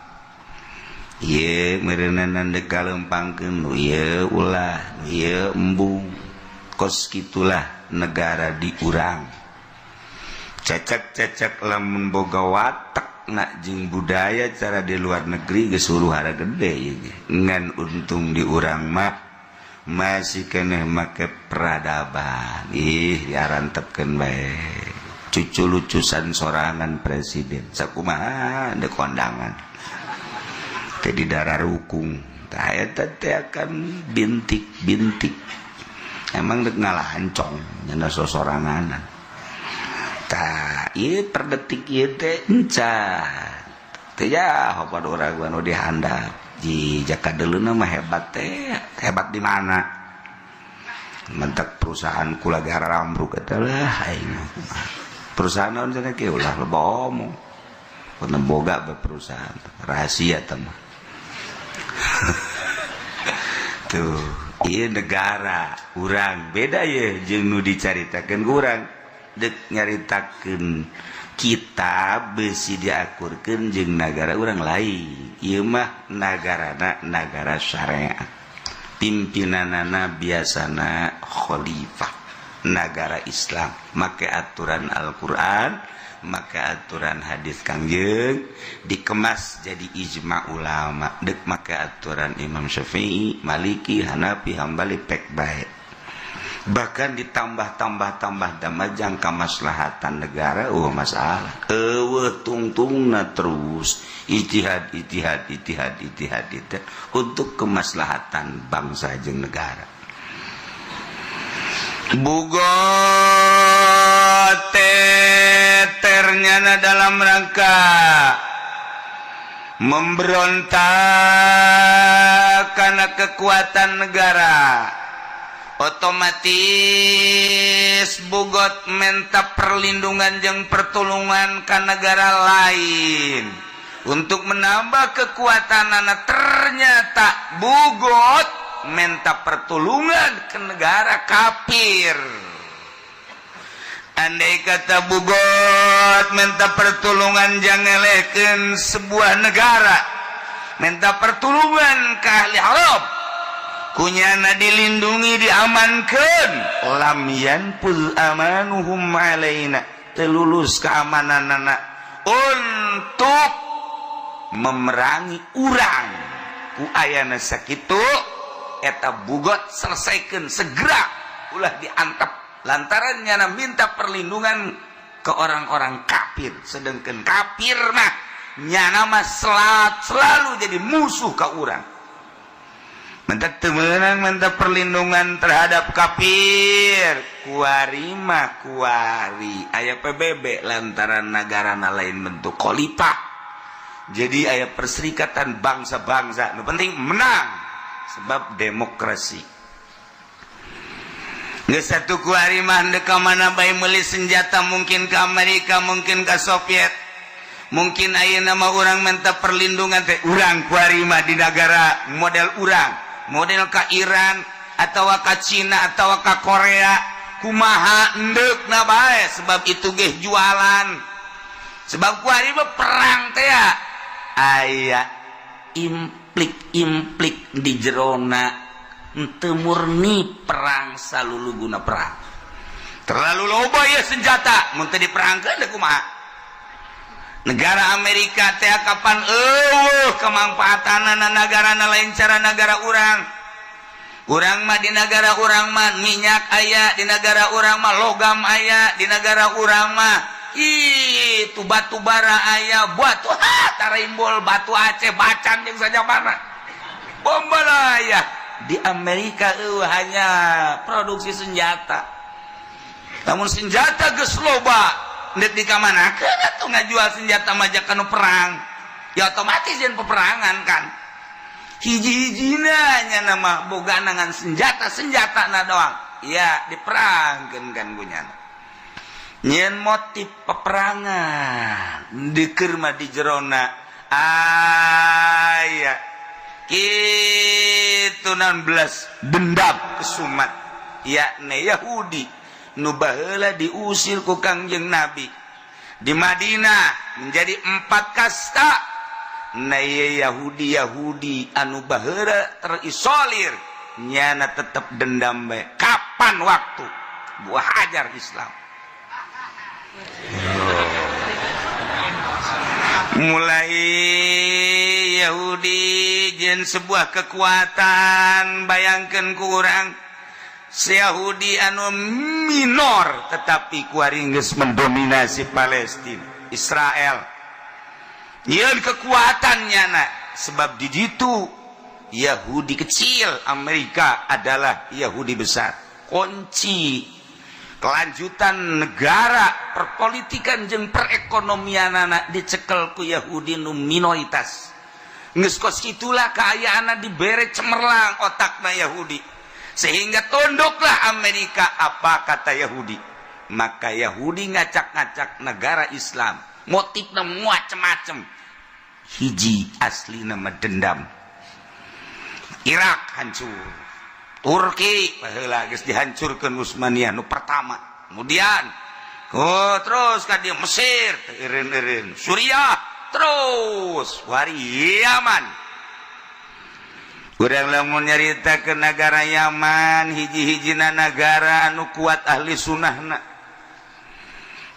Ieu meureunan ndek kalempangkeun nu ieu ulah, ieu embung. Kos kitulah negara di urang. Cecek-cecek lamun boga watak nak jeung budaya cara di luar negeri geus huru-hara gede ieu ge. Ngan untung di urang mah masih keneh make peradaban. Ih, diarantepkeun bae. Cucu lucusan sorangan presiden. Sakumaha dek kondangan. Teh di darah rukung. Tah eta teh akan bintik-bintik. Emang dek ngalahancong nyana sosoranganan. Tah, ieu per detik ieu teh encan. Teh ya pada urang anu dihandap di jaka dulu mah hebat teh. Hebat di mana? Mentak perusahaan kula gara ambruk eta lah aing. Perusahaan naon cenah kieu, ulah loba omong. Pernah boga perusahaan rahasia teh mah. Tuh, iya negara urang beda ya jeung nu dicaritakeun ku urang. Dek nyaritakeun kita besi diakurkeun jeung nagara urang lain. Ieu mah nagarana nagara syariat. Pimpinanana biasana khalifah nagara Islam, make aturan Al-Qur'an, make aturan hadis Kangjeng, dikemas jadi ijma ulama, dek make aturan Imam Syafi'i, Maliki, Hanafi, Hambali, pek bae. Bahkan ditambah-tambah-tambah damajang kamaslahatan negara, oh masalah. Eueuh tungtungna terus ijtihad ijtihad ijtihad ijtihad ijtihad untuk kemaslahatan bangsa jeung negara. Bugot ternyata dalam rangka memberontak karena kekuatan negara, otomatis bugot minta perlindungan jeung pertolongan ke negara lain untuk menambah kekuatan anak. Ternyata bugot minta pertolongan ke negara kafir. Andai kata bugot minta pertolongan, jangan sebuah negara, minta pertolongan ke ahli Arab, kunyana dilindungi, diamankan, lam yanfuz amanuhum alaina, telulus keamanan anak untuk memerangi urang. Ku ayana sakitu eta bugot selesaikan segera, ulah diantap lantaran nyana minta perlindungan ke orang-orang kafir, sedangkan kafir mah nyana mah selalu jadi musuh ke urang. Minta temenang, minta perlindungan terhadap kafir. Kuari mah kuari aya PBB lantaran negara lain bentuk khalifah, jadi aya perserikatan bangsa-bangsa. Nu penting menang sebab demokrasi. Geus satu kuari mah ndek ka mana bae meuli senjata, mungkin ke Amerika, mungkin ke Soviet. Mungkin ayeuna mah urang minta perlindungan teh urang kuari mah di negara model urang, model ka Iran atau ka Cina atau ka Korea, kumaha endek na bae, sebab itu geh jualan. Sebab kuari mah perang teh aya implik-implik di jerona, henteu murni perang salulu guna perang. Terlalu loba ya senjata mun teu diperangkeun deui kumaha? Negara Amerika teh kapan eueuh kemangfaatanana negara lain cara negara urang. Urang mah di negara urang mah minyak aya, di negara urang mah logam aya, di negara urang mah itu batu bara aya, batu ha tarimbol, batu Aceh, bacan jeung saja mana bomba aya. Di Amerika eueuh, hanya produksi senjata. Namun senjata geus loba, ndek di kamanakeun atuh ngajual senjata majak kanu perang? Ya otomatis jeung peperangan kan. Hiji-hijina nya nama boga ngan senjata, senjata na doang ya diperangkeun kan. Gunyana nyeun motif peperangan dikeur mah di jerona aya kitu 16 dendam kesumat, yakni Yahudi nu baheula diusir ku Kangjeng Nabi di Madinah menjadi empat kasta. Nah, Yahudi Yahudi anu baheula terisolir nyana tetep dendam bae. Kapan waktu buah hajar Islam? Mulai Yahudi jen sebuah kekuatan. Bayangkan kurang Yahudi anu minor, tetapi kuari geus mendominasi Palestina, Israel. Yeun kekuatannya nak, sebab di situ Yahudi kecil, Amerika adalah Yahudi besar. Kunci Kelanjutan negara, perpolitikan jeung perekonomian anak dicekel ku Yahudi nu minoritas. Geus kos itulah kaayaan, dibere cemerlang otakna Yahudi sehingga tunduklah Amerika apa kata Yahudi. Maka Yahudi ngacak-ngacak negara Islam, motifnya macem-macem, hiji asli nama dendam. Irak hancur, Turki baheula geus dihancurkeun Utsmaniyah nu pertama, kemudian oh terus ka dia Mesir, eureun-eureun Suriah, terus wari Yaman. Urang lamun nyarita ke negara Yaman, hiji-hijina negara anu kuat ahli sunnahna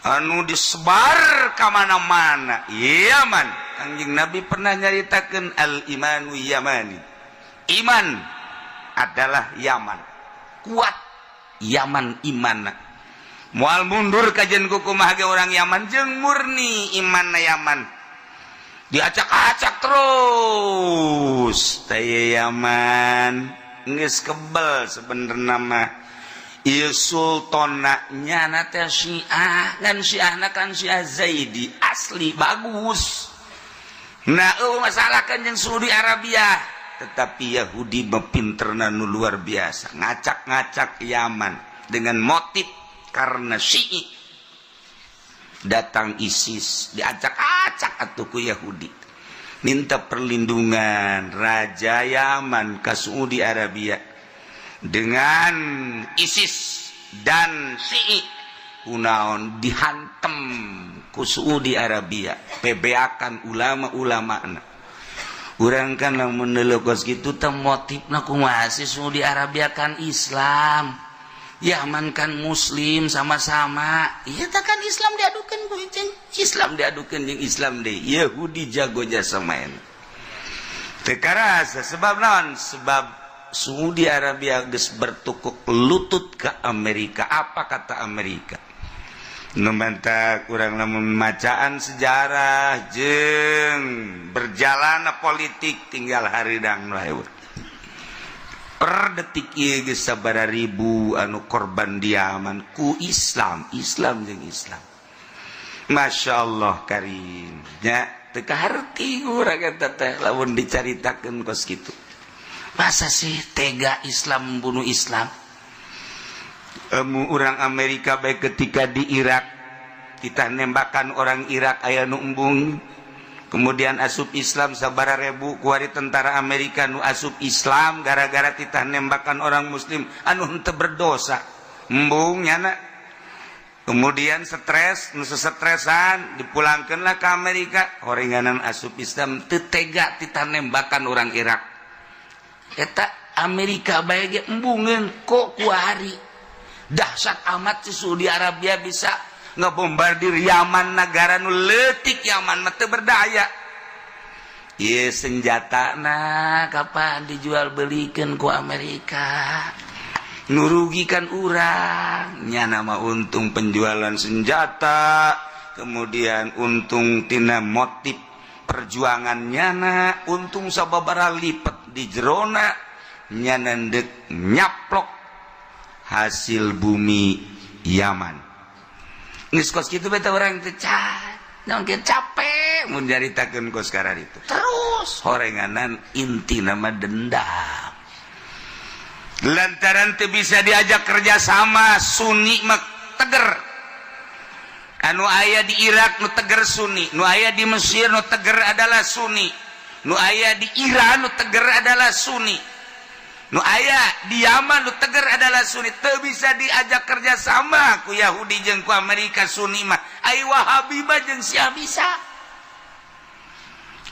anu disebar ka mana-mana Yaman. Kangjeng Nabi pernah nyaritakeun, al imanu yamani, iman adalah Yaman. Kuat Yaman iman, moal mundur kajen kumaha ge orang Yaman jeung murni iman Yaman. Diacak-acak terus teh Yaman, geus kebel sebenarnya mah. Ieu sultana nyana teh Syiah kan, Syiahna kan Syiah Zaidi asli bagus. Nah, eueuh masalah kan jeung Saudi Arabia, tetapi Yahudi mepinterna nu luar biasa, ngacak-ngacak Yaman dengan motif karena Syi'i. Datang ISIS, diacak-acak atuh ku Yahudi, minta perlindungan Raja Yaman ke Saudi Arabia dengan ISIS dan Syi'i. Kunaon dihantem ku Saudi Arabia, bebeakan ulama-ulama. Urang kan lamun kos kitu teh, motifna kumaha sih? Saudi Arabia kan Islam, Yaman kan Muslim sama-sama. Iya tak kan, Islam diadukan ku Islam, diadukan jeung Islam deh. Yahudi jago jasa main teu karasa. Sebab naon? Sebab Saudi Arabia geus bertukuk lutut ke Amerika, apa kata Amerika. Nu matak kurang lamun macaan sejarah jeung berjalan politik, tinggal haridang lah. Per detik ieu geus sabaraha ribu anu korban di Yaman ku Islam, Islam jeung Islam. Masya Allah karim nya, teu kaharti urang eta teh lamun dicaritakeun kos kitu. Masa sih tega Islam membunuh Islam? Orang Amerika baik ketika di Irak kita nembakan orang Irak aya nu embung, kemudian asup Islam sabara ribu. Kuari tentara Amerika nu asup Islam gara-gara kita nembakan orang Muslim anu henteu berdosa, embung nyana. Kemudian stres, nu sestresan dipulangkanlah ke Amerika. Horenganan asup Islam, teu tega titah nembakan orang Irak. Eta Amerika bae ge embungeun. Kok kuari dahsyat amat si Saudi Arabia bisa ngebombardir Yaman, negara nu leutik? Yaman mah teu berdaya. Ieu senjata nah kapan dijual belikan ku Amerika, nurugikan urang nya. Nama untung penjualan senjata, kemudian untung tina motif perjuangan nyana, untung sababara lipet di jerona nyana ndek nyaplok hasil bumi Yaman. Geus kos kitu beta urang teh capek mun nyaritakeun kos itu terus. Horenganan inti nama dendam lantaran teu bisa diajak kerjasama. Sunni mah teger, anu aya di Irak nu teger Sunni, nu aya di Mesir nu teger adalah Sunni, nu aya di Iran nu teger adalah Sunni, nu aya di Yaman nu teger adalah Sunni. Teu bisa diajak kerjasama ku Yahudi jeung ku Amerika Sunni mah. Ai Wahabi mah jeung Syiah bisa.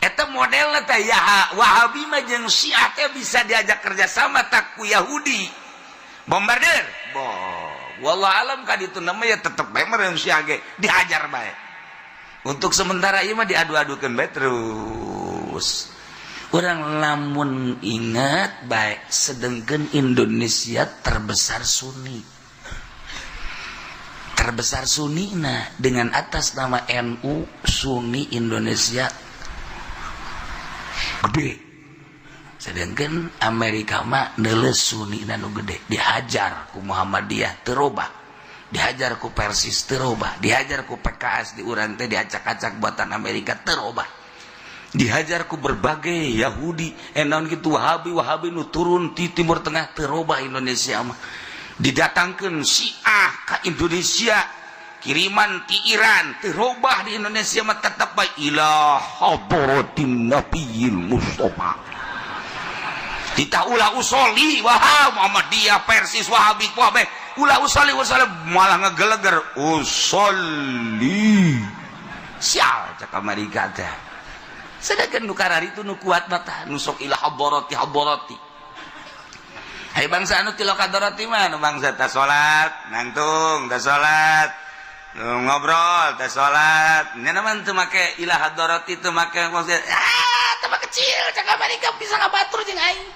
Eta modelna teh ya, Wahabi mah jeung Syiah teh bisa diajak kerjasama tak ku Yahudi. Bombardir bo wallah alam kan itu namanya tetep bae meureun Syiah ge dihajar bae. Untuk sementara ieu mah diadu-adukeun bae terus. Orang lamun ingat baik, sedangkan Indonesia terbesar Sunni, terbesar Sunni. Nah, dengan atas nama NU, Sunni Indonesia gede, sedangkan Amerika mah neles Sunni nanu gede dihajar ku Muhammadiyah, terobah. Dihajar ku Persis teu robah, dihajar ku PKS di urang teh diacak-acak buatan Amerika teu robah. Dihajar ku berbagai Yahudi, naon kitu, Wahabi Wahabi nu turun di Timur Tengah teu robah. Indonesia mah didatangkeun Syiah ka Indonesia, kiriman ti Iran, teu robah. Di Indonesia mah tetep bae ila hadratin nabiyil Mustafa. Kita ulah usoli, wah, Muhammadiyah, Persis, Wahabi, Wahabi, ulah usoli usoli, malah ngegeleger usoli. Sial cak Amerika teh. Sedangkan nu karari itu nu kuat mah nu sok ila hadarati hadarati. Hai bangsa anu tilo kadarati mah nu bangsa ta salat nangtung, ta salat ngobrol, ta salat nya mah teu make ila hadarati, teu make maksud ah teu kecil cak Amerika bisa ngabatur jeung aing.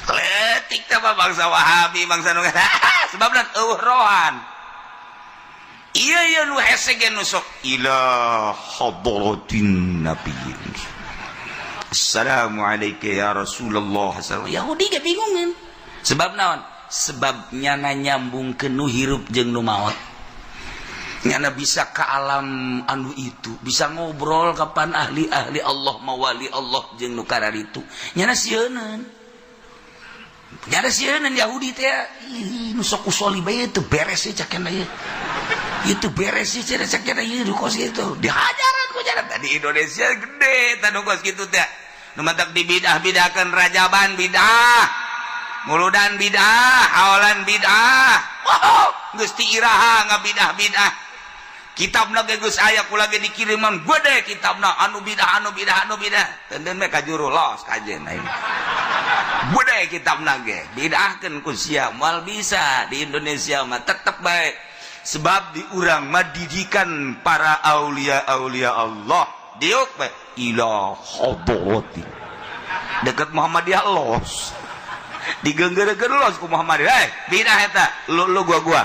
Letik teh mah bangsa Wahabi, bangsa nu sebabna eueuh rohan. Iya iya, nu hese ge nu sok ila hadratin nabi, assalamualaikum ya Rasulullah. Yahudi ge bingungan. Sebab naon? Sebab nyana nyambung ke nu hirup jeung nu maot. Nyana bisa ke alam anu itu, bisa ngobrol kapan ahli-ahli Allah, mawali Allah jeung nu itu. Nyana sieuneun, nyana sieuneun Yahudi teh. Ih, nu sok usoli bae teu beres sih cak ieu, itu beres sih cek cak ieu, nu kos kitu dihajaran ku jalan. Di Indonesia gede tah nu kos kitu teh, nu matak dibidah-bidahkeun, rajaban bidah, muludan bidah, haolan bidah. Wow, geus ti iraha ngabidah-bidah? Kitabna ge geus aya, ku lagi dikiriman gede kitabna, anu bidah, anu bidah, anu bidah. Tenden me kajuru los kajen aing. Gede kitabna ge bidahkeun ku sia, moal bisa. Di Indonesia mah tetep bae, sebab di urang mah didikan para aulia aulia Allah diuk bae ila hadrati. Deket Muhammadiyah los digengger-gengger los ku Muhammadiyah. Eh, bidah eta lu lu gua gua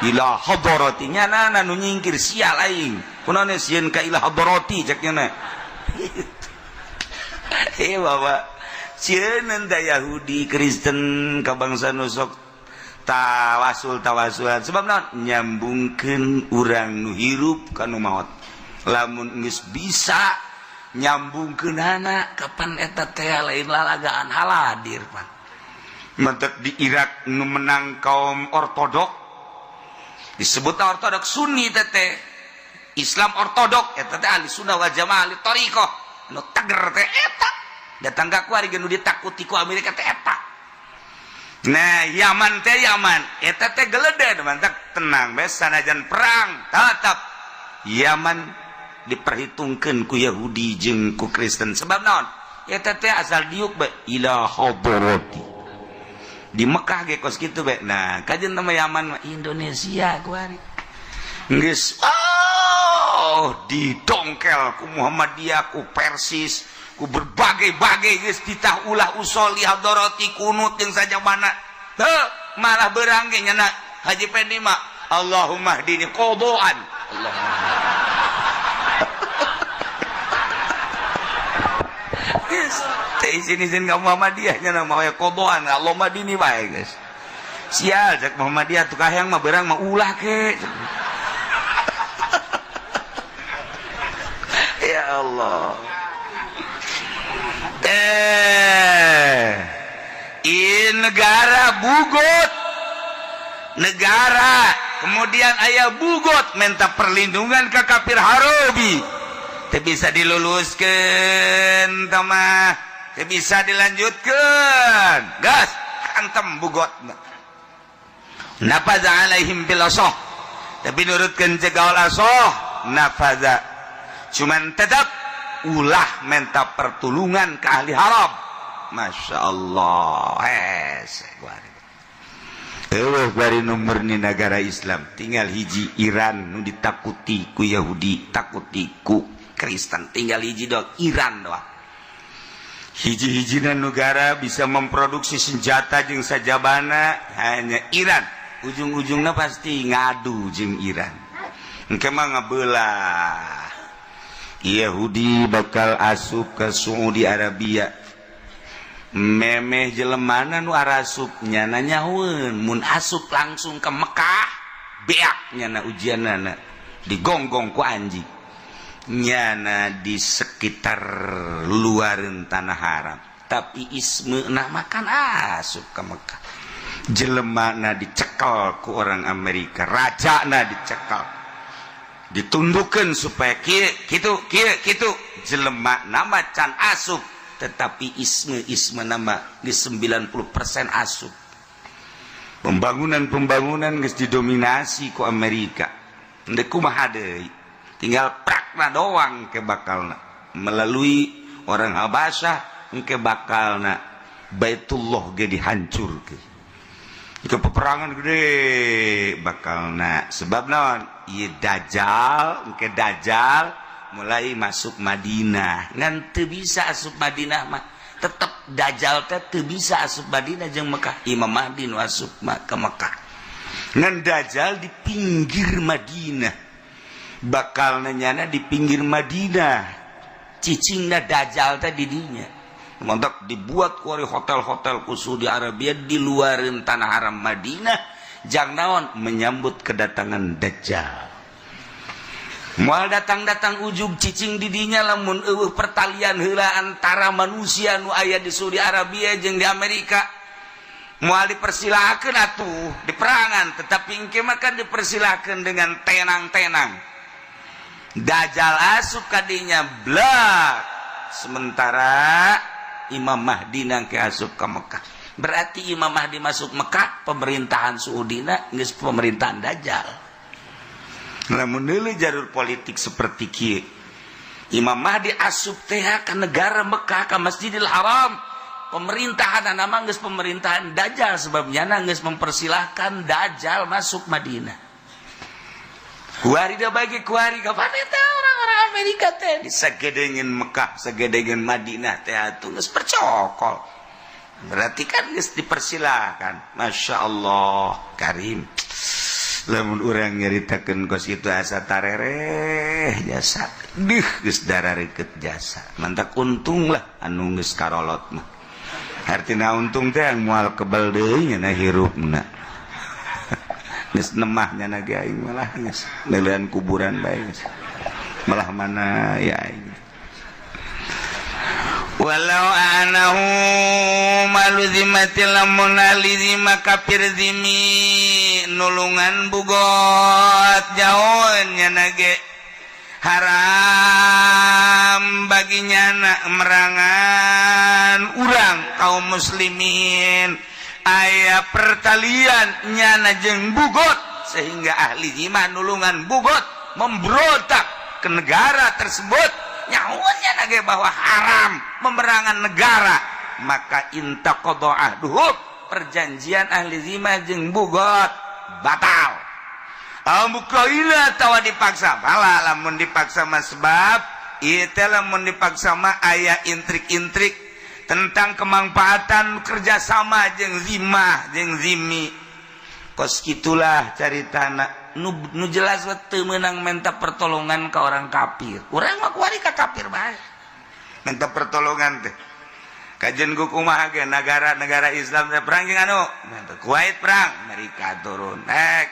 ila hadrati. Nya nu nyingkir, sial aing, kunaon sieun ka ila hadrati cek nya. Eh, bapak sieun da Yahudi Kristen ka bangsa nu sok tawasul tawasulan. Sebab naon? Nyambungkeun urang nu hirup ka nu maot. Lamun geus bisa nyambungkeunana, kapan eta teh lain lalagaan haladir pan. Mentek di Irak nu menang kaum ortodok, disebut ortodok Sunni teh, Islam ortodok eta teh, ahli sunnah wal jamaah, ahli thariqah nu teger teh eta datang ka kuari nu ditakuti ku Amerika teh eta. Nah, Yaman teh, Yaman eta teh gelede mantak tenang bae sanajan perang, tetap Yaman diperhitungkan ku Yahudi jeung ku Kristen. Sebab naon? Eta teh asal diuk bae ila hadrati. Di Mekah ge kos kitu bae. Nah, kajian nama Yaman mah Indonesia kuari geus oh didongkel ku Muhammadiyah, ku Persis, ku berbagai-bagai, geus ditah ulah usoli hadarati, kunut jeung saja mana. Heuh, malah berang ge nyana Haji Pendi mah Allahumma hdini qadaan. Allahumma. Geus teh izin-izin ka Muhammadiyah nya mah qadaan Allahumma dini bae geus. Sial cek Muhammadiyah, tuh kahayang mah berang mah ulah ke. Ya Allah. In negara bugot, negara kemudian ayah bugot minta perlindungan ke kafir Harobi, teu bisa diluluskan mah, teu bisa dilanjutkan, gas antem bugot nafaza alaihim bil asoh, tapi nurutkeun cegaul asoh nafaza, cuman tetap ulah minta pertulungan ke ahli haram. Masya Allah, hese bari nomor ni negara Islam tinggal hiji Iran nu ditakuti ku Yahudi, takuti ku Kristen, tinggal hiji doang, Iran doang. Hiji-hijina negara bisa memproduksi senjata jeung sajabana hanya Iran. Ujung-ujungnya pasti ngadu jeung Iran, engke mah ngabelah. Yahudi bakal asup ke Saudi Arabia. Memeh jelemana nu arasup nyana nyahueun, mun asup langsung ke Mekah beak nyana ujianana, digonggong ku anjing nyana di sekitar luaran Tanah Haram. Tapi isme nah makan asup ke Mekah, jelemana dicekel ku orang Amerika, raja na dicekel, ditundukan supaya kieu kitu kieu kitu. Jelema nama can asup, tetapi isme isme nama di 90% asup. Pembangunan-pembangunan geus didominasi ku Amerika. Ndek kumaha deui, tinggal prakna doang ke bakalna melalui orang Habasyah. Engke bakalna Baitullah ge dihancurkeun. Itu peperangan gede bakalna. Sebab naon? Ieu Dajjal. Engke Dajjal mulai masuk Madinah, ngan teu bisa asup Madinah mah. Tetep Dajjal teh teu bisa asup Madinah jeung Mekah. Imam Mahdi nu asup ke Mekah, ngan Dajjal di pinggir Madinah bakal nanyana, di pinggir Madinah cicingna Dajjal teh di dinya. Mantap, dibuat kuari hotel-hotel khusus di Arabia di luarin Tanah Haram Madinah. Jang naon? Menyambut kedatangan Dajjal. Moal datang-datang ujug cicing didinya lamun eueuh pertalian heula antara manusia nu aya di Saudi Arabia jeung di Amerika. Moal dipersilakeun atuh di perangan, tetapi engke mah kan dipersilakeun dengan tenang-tenang. Dajjal asup kadinya blak, sementara Imam Mahdi nangke asup ke Mekah. Berarti Imam Mahdi masuk Mekah, pemerintahan Saudina geus pemerintahan Dajjal. Lamun deuleu jalur politik seperti kieu, Imam Mahdi asup teh ka negara Mekah, ka Masjidil Haram, pemerintahan nama geus pemerintahan Dajjal, sebabnya geus mempersilahkan Dajjal masuk Madinah. Kuari da bagi kuari kapan eta orang-orang Amerika teh di sagedengeun Mekah, sagedengeun Madinah teh atuh geus percokol. Berarti kan geus dipersilahkan. Masya Allah Karim. Lamun urang nyaritakeun kos itu asa tarereh jasa. Deuh, geus darareukeut jasa. Mantak untung lah anu geus karolot mah. Artina untung teh moal kebel deui nya hirupna. Geus nemah nya ge aing malah geus neuleuan kuburan bae geus. Malah mana ya aing. Walau anahu malu zimati, lamun ahli zima kafir zimi nulungan bugot, jauhnya nage haram bagi nyana merangan urang kaum muslimin. Aya pertalian nyana jeung bugot, sehingga ahli zima nulungan bugot memberontak ke negara tersebut, nyawanya nage bahwa haram memerangan negara, maka intaqadha ahduhum, perjanjian ahli zimah jeung bugot batal. Amukaila tawa dipaksa malah, lamun dipaksa mah, sebab ieu teh lamun dipaksa mah aya intrik-intrik tentang kemanfaatan kerjasama jeung zimah jeung zimi. Kos gitulah caritana. Nu, nu jelas teu meunang minta pertolongan ke orang kafir. Urang mah kuari ka kafir bae minta pertolongan teh. Kajen ku kumaha ge negara-negara Islam teh perang jeung anu Kuwait, perang Amerika turun, ek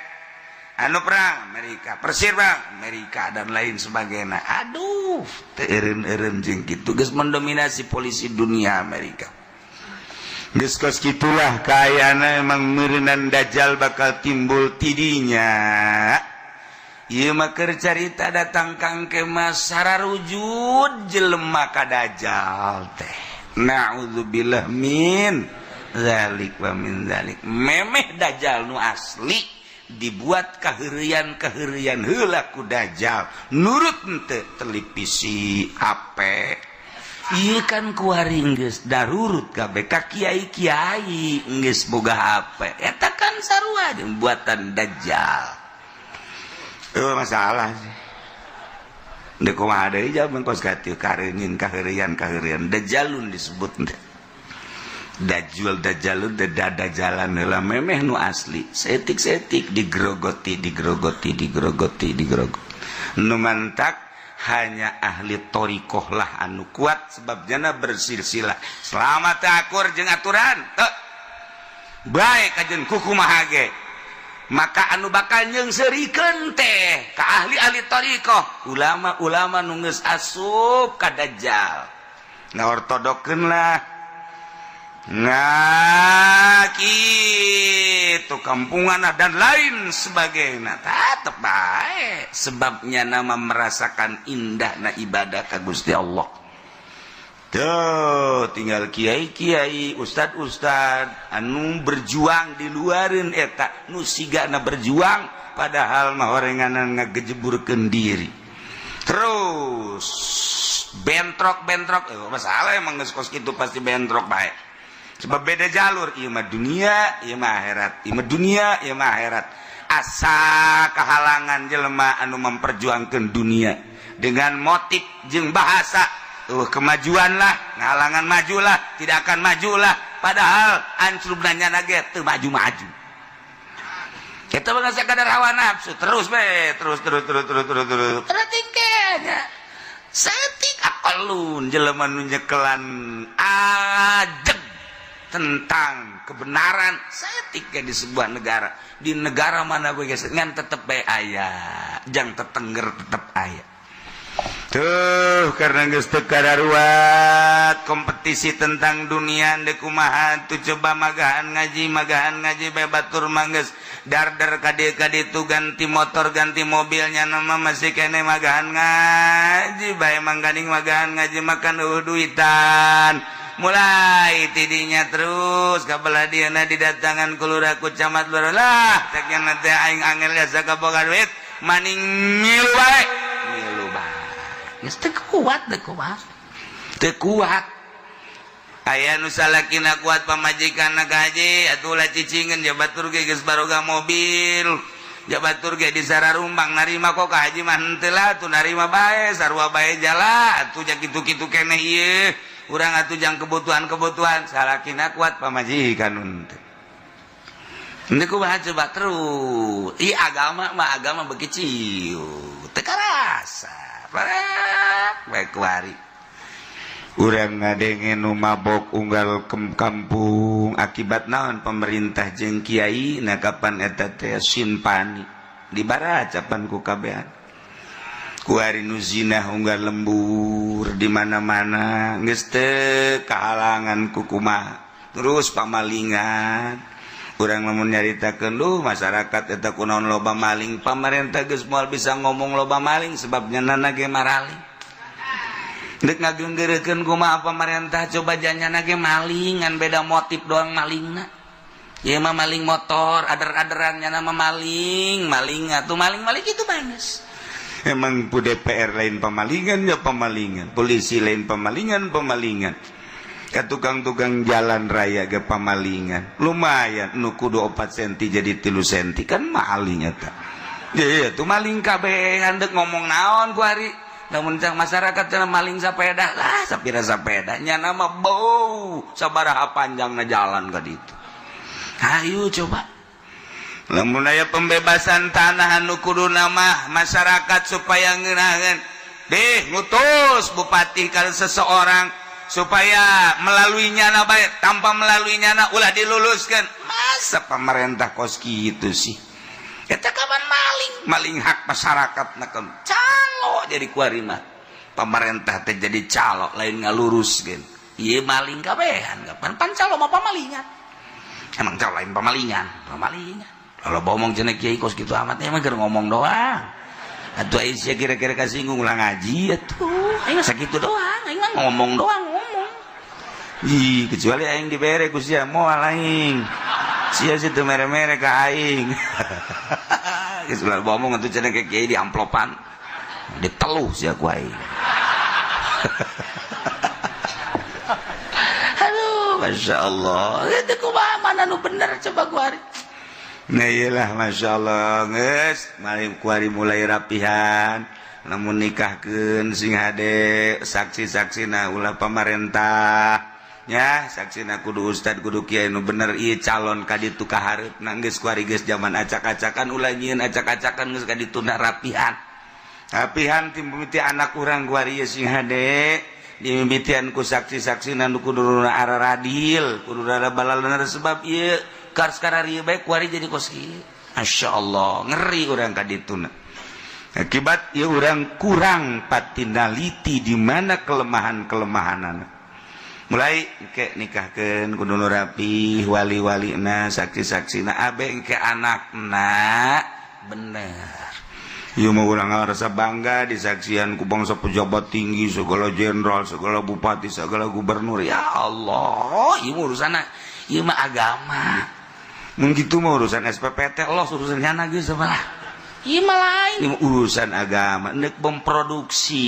anu perang Amerika, Persir perang Amerika, dan lain sebagainya. Aduh, teu eureun-eureun jeung kitu, geus mendominasi polisi dunia Amerika. Geus kos kitulah kayana. Emang meureunan Dajjal bakal timbul tidinya. Ieu mah keur carita datang kang ke sararujud jelema ka Dajjal teh. Na'udzubillah min zalik wa min zalik. Memeh Dajjal nu asli dibuat kaheureuyan-kaheureuyan heula ku Dajjal, nurut henteu televisi, HP. Iya kan, kuari geus darurut kabeh ka kiai-kiai geus boga HP. Eta kan sarua jeung buatan Dajjal. Eueuh masalah sih. Deuk kumaha deui jaman kos kitu, kareungin kaheureuyan kaheureuyan Dajjalun disebut teh. Dajjal Dajjalun teh dada jalan heula memeh nu asli. Seetik-seetik digrogoti, digrogoti, digrogoti, digrogoti. Nu mantak Hanya ahli thoriqoh lah anu kuat, sebab jana bersilsilah. Selama teu akur jeung aturan teu baik kajen kukumaha ge, maka anu bakal nyeungseurikeun teh ka ahli-ahli thoriqoh, ulama-ulama nu geus asup ka dajjal. Nah, ortodokeun lah. Nah, gitu kampungan dan lain sebagainya tetep baik, sebabnya nama merasakan indah na ibadah ka Gusti Allah. Tuh tinggal kiai-kiai, ustad-ustad anu berjuang di luarin eta nu sigana berjuang, padahal mah horenganan ngagejeburkeun diri terus bentrok-bentrok. Masalah emang geus kos kitu pasti bentrok bae, sebab beda jalur. Ieu mah dunia, ieu mah akhirat, ieu mah dunia, ieu mah akhirat. Asa kehalangan jelema anu memperjuangkan dunia dengan motif jeung bahasa kemajuan lah, ngahalangan maju lah, tidak akan maju lah, padahal ancrubna nyana ge teu maju-maju. Kita mah sakadar hawa nafsu terus be, terus terus terus terus terus terus. Perhatikanya saeutik aqallun jelema nu nyekelan ajeg tentang kebenaran saeutik di sebuah negara, di negara mana gue geus ngan tetep bae aya jang tetengger, tetep aya. Tuh karena geus teu kararuat kompetisi tentang dunia deuk kumaha tuh. Coba magahan ngaji, magahan ngaji bae, batur mah geus darder ka dieu ka ditu, ganti motor, ganti mobilnya, nama masih kene magahan ngaji bae. Mangkaning magahan ngaji makan eueuh duitan, mulai tidinya terus kabelah dieuna didatangan ku lurah, ku camat, lurah lah cek nya teh, aing angel jasa kaboga duit maning milu bae, milu bae. Geus teu kuat, teu kuat, teu kuat. Aya nu salakina kuat, pamajikanna gaji atuh ulah cicingeun, ja batur ge geus baroga mobil, ja batur ge disararumbang narima kok ka haji mah henteu lah atuh, narima bae, sarua bae jala atuh, ja kitu-kitu keneh ieu urang atuh jang kebutuhan-kebutuhan. Salakina kuat, pamajikan henteu. Ini kumaha coba terus? Ih, agama mah agama begitu teu karasa. Parak bae kuari. Urang ngadenge nu mabok unggal kampung akibat naon? Pemerintah jeung kiai. Nah, kapan eta teh sinpani dibaracapan ku kabehan. Kuari nu zina unggal lembur di mana-mana geus teu kahalangan ku kumaha. Terus pamalingan, urang lamun nyaritakeun duh masyarakat eta kunaon loba maling, pamarentah geus moal bisa ngomong loba maling, sebabnya nana ge maraling. Dek ngagenggeurekeun kumaha pamarentah coba, janyana ge maling, ngan beda motif doang malingna. Ieu mah maling motor, ader-aderan, nyana mah maling, maling atuh maling-maling itu geus. Emang pu DPR lain pemalingan ya pemalingan, polisi lain pemalingan pemalingan, ke tukang-tukang jalan raya ge pemalingan. Lumayan nu kudu 4 senti jadi 3 senti kan maling eta. Ya tuh maling kabeh, dek ngomong naon ku hari. Namun cang masyarakat cenah maling sepeda lah, sapira sepeda nya nama bau sabaraha panjangna jalan ka ditu. Ayo coba lamun aya pembebasan tanah anu kudu nama masyarakat supaya ngeunaheun deh, ngutus bupati kalau seseorang supaya melalui nyana bae, tanpa melalui nyana ulah diluluskan. Masa pemerintah kos gitu sih? Eta kapan maling maling hak masyarakat na calo jadi kuari mah pemerintah teh jadi calo, lain ngaluruskeun. Ieu maling kabehan kapan pan calo mah pamalingan. Emang calo lain pamalingan? Pamalingan. Kalau ngomong cenah kiai kos gitu amat, emang keur ngomong doang atuh. Aisyah kira-kira kasinggung, ulah ngaji atuh. Aing sakitu doang, aing mah ngomong doang, ngomong. Ih, kecuali aing dibere ku sia, moal aing. Sia sih teu mere-mere ka aing. Geus ulah ngomong atuh cenah ke kiai di amplopan. Diteluh sia ku aing. Aduh, Masya Allah. Itu kumaha, mana nu bener coba ku hari. Nah iyalah, Masya Allah, geus mari kuari mulai rapihan. Namun nikahkeun sing hade saksi-saksina ulah pamarentah ya, saksina kudu ustad, kudu kiai nu bener. Ieu calon ka ditu ka hareupna geus kuari geus zaman acak-acakan, ulah nyieun acak-acakan, geus ka dituna rapihan. Tapi hanti mimiti anak urang kuari sing hade dimimitian ku saksi-saksi nu kudu araradil kudu rada balalener sebab ieu kars kararieu bae kuari jadi kos kieu. Masya Allah ngeri urang ka dituna. Akibat ieu urang kurang patinaliti di mana kelemahan-kelemahanana. Mulai ke nikahkeun kudu nu rapi wali-walina saksi-saksina abe ke anakna bener. Ieu mah urang ngarasa bangga disaksian ku bangsa pejabat tinggi, segala jenderal, segala bupati, segala gubernur. Ya Allah, ieu mah urusanna ieu mah agama. Mun kitu mah urusan SPPT los urusan nyana geus sabalah. Ieu mah lain, ieu mah urusan agama, neuk memproduksi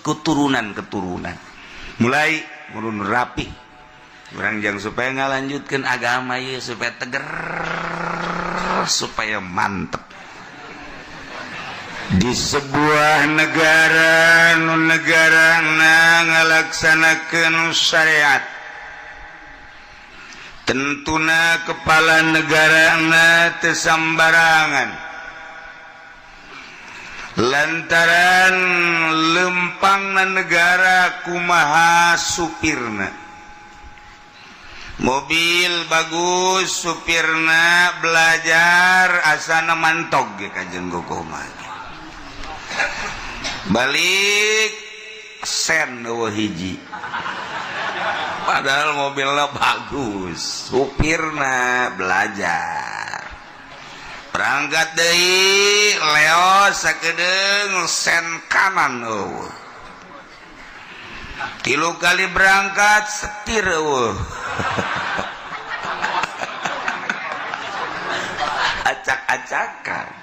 keturunan-keturunan. Mulai murun rapih. Urang jang supaya ngalanjutkeun agama ieu supaya teger, supaya mantep. Di sebuah negara nu negarana ngalaksanakeun syariat, tentuna kepala negarana teu sambarangan lantaran lempangna negara kumaha supirna. Mobil bagus supirna belajar asana mantog ge ka jeung gogoh. Balik sen eueuh hiji, padahal mobilnya bagus supirna belajar. Berangkat deui leos sakedeung sen kanan eueuh, 3 kali berangkat setir eueuh. Acak-acakan.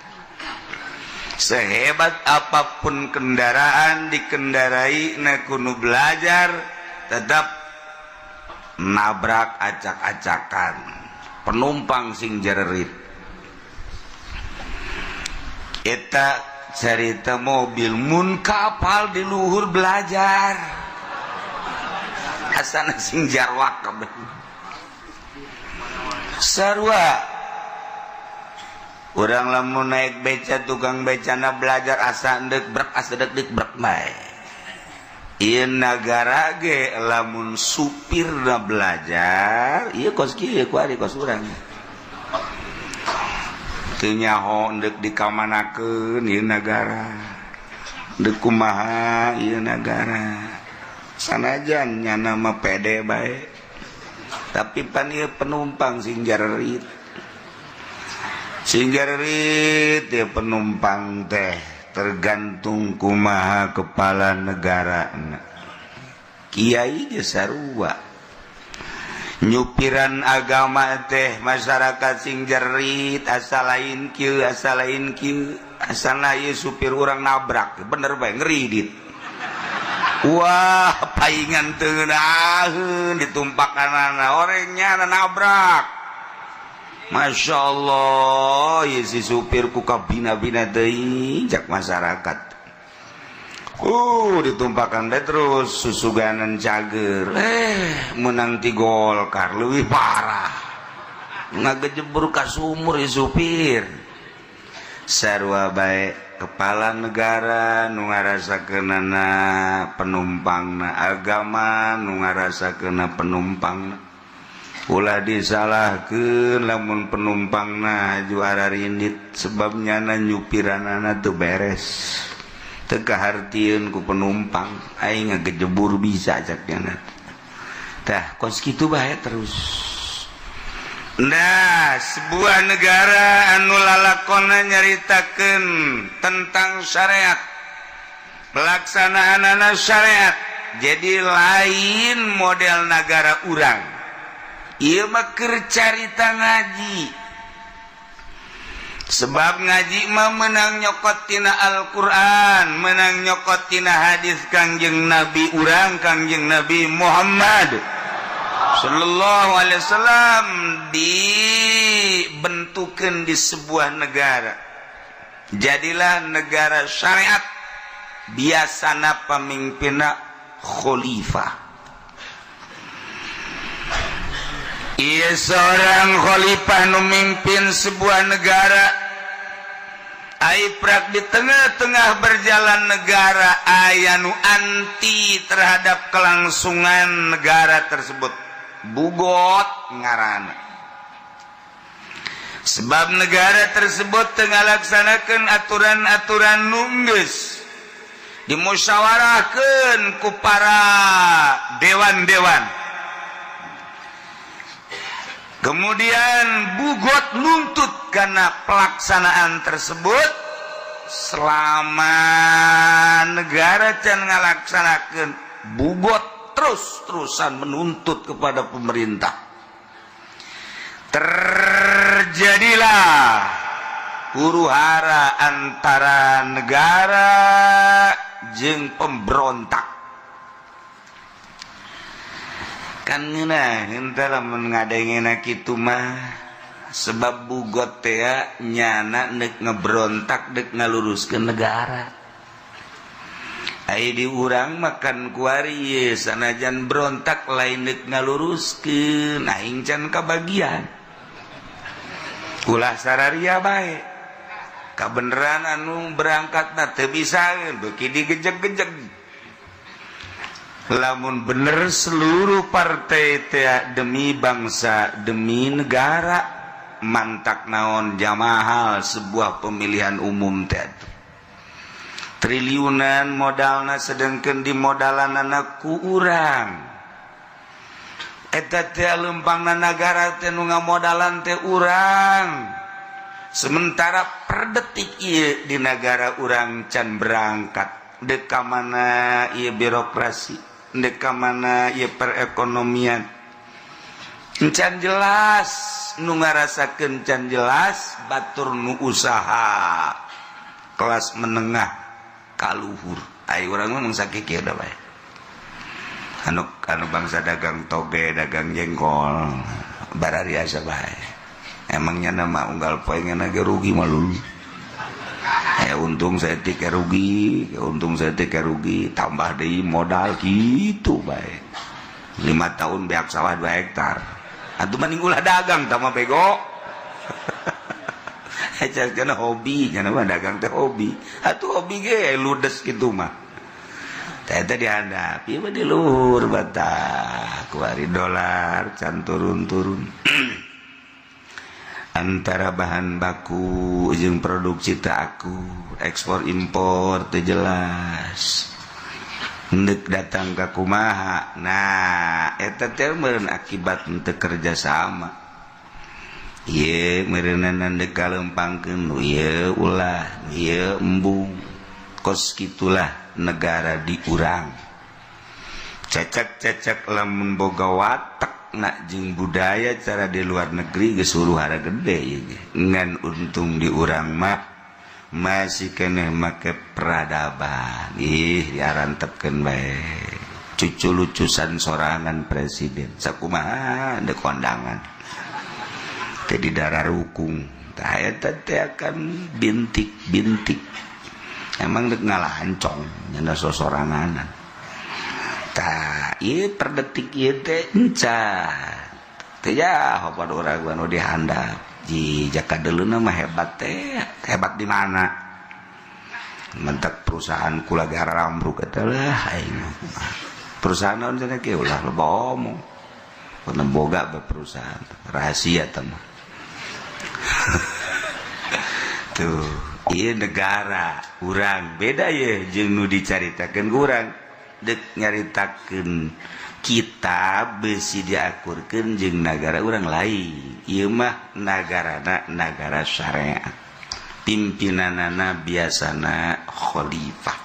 Sehebat apapun kendaraan dikendarai na kudu belajar tetap nabrak acak-acakan penumpang sing jererit. Eta cerita mobil mun kapal di luhur belajar asana sing jarwak kabeh sarua. Urang lamun naik beca tukang becana belajar asa endek brek asa dek brek bae. Ieu nagara ge lamun supirna belajar ieu kos kieu kuari kos urang. Teu nyaho endek dikamanakeun ieu nagara. Endek kumaha ieu nagara. Sanajan nyana mah pede bae. Tapi pan ieu penumpang sing jarerit. Sing jarerit ieu penumpang teh tergantung kumaha kepala negara. Kiai ge sarua. Nyupiran agama teh masyarakat sing jerit asa lain kieu asa lain kieu asana ieu supir urang nabrak bener bae ngeridit. Wah paingan teu ngeunaheun ditumpakanana orangnya nabrak. Masya Allah ieu si supir ku kabina-bina teuing jak masyarakat. Ditumpakan deh terus susuganan cager. Menang ti Golkar leuwih parah. Ngagejebur ka sumur ieu supir. Sarua bae kepala negara nu ngarasakeunana penumpangna agama nu ngarasakeunana penumpangna. Ulah disalahkeun lamun penumpangna juara rindit sebab nyana nyupiranana teu beres. Teu kahartieun ku penumpang aing ngagejebur bisa cak nyana. Tah kos kitu bae terus. Nah, sebuah negara anu lalakona nyaritakeun tentang syariat, pelaksanaanana syariat. Jadi lain model negara urang. Ieu mah keur carita ngaji. Sebab ngaji mah menang nyokot tina Al-Qur'an, menang nyokot tina hadis Kangjeng Nabi urang Kangjeng Nabi Muhammad sallallahu alaihi wasallam dibentukan di sebuah negara. Jadilah negara syariat, biasana pemimpinna khalifah. Iya seorang khalifah nu mimpin sebuah negara Ai prak di tengah-tengah berjalan negara aya nu anti terhadap kelangsungan negara tersebut, bugot ngaran, sebab negara tersebut tengah laksanakan aturan-aturan nu enggeus dimusyawarahkan ku para dewan-dewan. Kemudian bugot nuntut karena pelaksanaan tersebut. Selama negara can ngalaksanakan, bugot terus-terusan menuntut kepada pemerintah. Terjadilah huru hara antara negara jeung pemberontak. Kan ngeunah henteu lamun ngadengena kitu mah, sebab bugot teh nyana nek ngebrontak dek ngaluruskeun negara. Ai di urang makan kuari sanajan berontak lain dek ngaluruskeun, aing can kabagian. Ulah sararia bae, kabeneran anu berangkat na teu bisa beuki digejeg-gejeg. Lamun bener seluruh partai teh demi bangsa, demi negara, mantak naon jamahal sebuah pemilihan umum teh triliunan modalna, sedangkan di modalan anak ku urang eta teh lempangna negara teh nu ngamodalan teh urang. Sementara per detik ieu di negara urang can berangkat dek ka mana ieu birokrasi, dek ka mana ieu perekonomian, can jelas. Nu ngarasakeun can jelas batur nu usaha kelas menengah kaluhur. Ayo urang ngomong sakieu da bae, anu anu bangsa dagang toge, dagang jengkol, barariasa bae. Emangnya nama unggal poe ge rugi malu, untung saeutik rugi, untung saeutik rugi, tambah deui modal gitu bae. 5 tahun beak sawah 2 hektar. Atuh mending ulah dagang tama bego. Karena hobi, karena mah dagang teh hobi. Atuh hobi ge ludes gitu mah. Teh teh dihandap, ieu mah di luhur batah. Kuari dolar can turun-turun. Antara bahan baku jeung produksi teh aku, ekspor impor teh jelas. Ndek datang ka kumaha. Nah, eta teh meureun akibat henteu kerja sama. Ieu meureunan dek kalempangkeun nu ieu ulah, ieu embung. Kos kitulah negara di urang. Cecek-cecek lamun boga watak nak jeung budaya cara di luar negeri geus huru hara gede ieu ge. Ngan untung di urang mah masih keneh make peradaban. Ih, diarantepkeun bae. Cucu lucusan sorangan presiden. Sakumaha dek kondangan. Teh di darah rukung. Tah eta teh akan bintik-bintik. Emang dek ngalancong nyanda sosoranganan. Tah, ieu per detik ieu teh encan. Teh ya pada urang anu dihandap. Ji jaka deuleuna mah hebat teh, hebat di mana? Mentek perusahaan kula gara rambruk eta lah aing mah. Perusahaan naon cenah kieu, ulah loba omong. Pernah boga be perusahaan rahasia teh mah. Tuh, ieu negara urang beda ye jeung nu dicaritakeun ku urang. Dek nyaritakeun kita besi diakurkeun jeung nagara urang lain. Ieu mah nagarana nagara syariat. Pimpinanana biasana khalifah.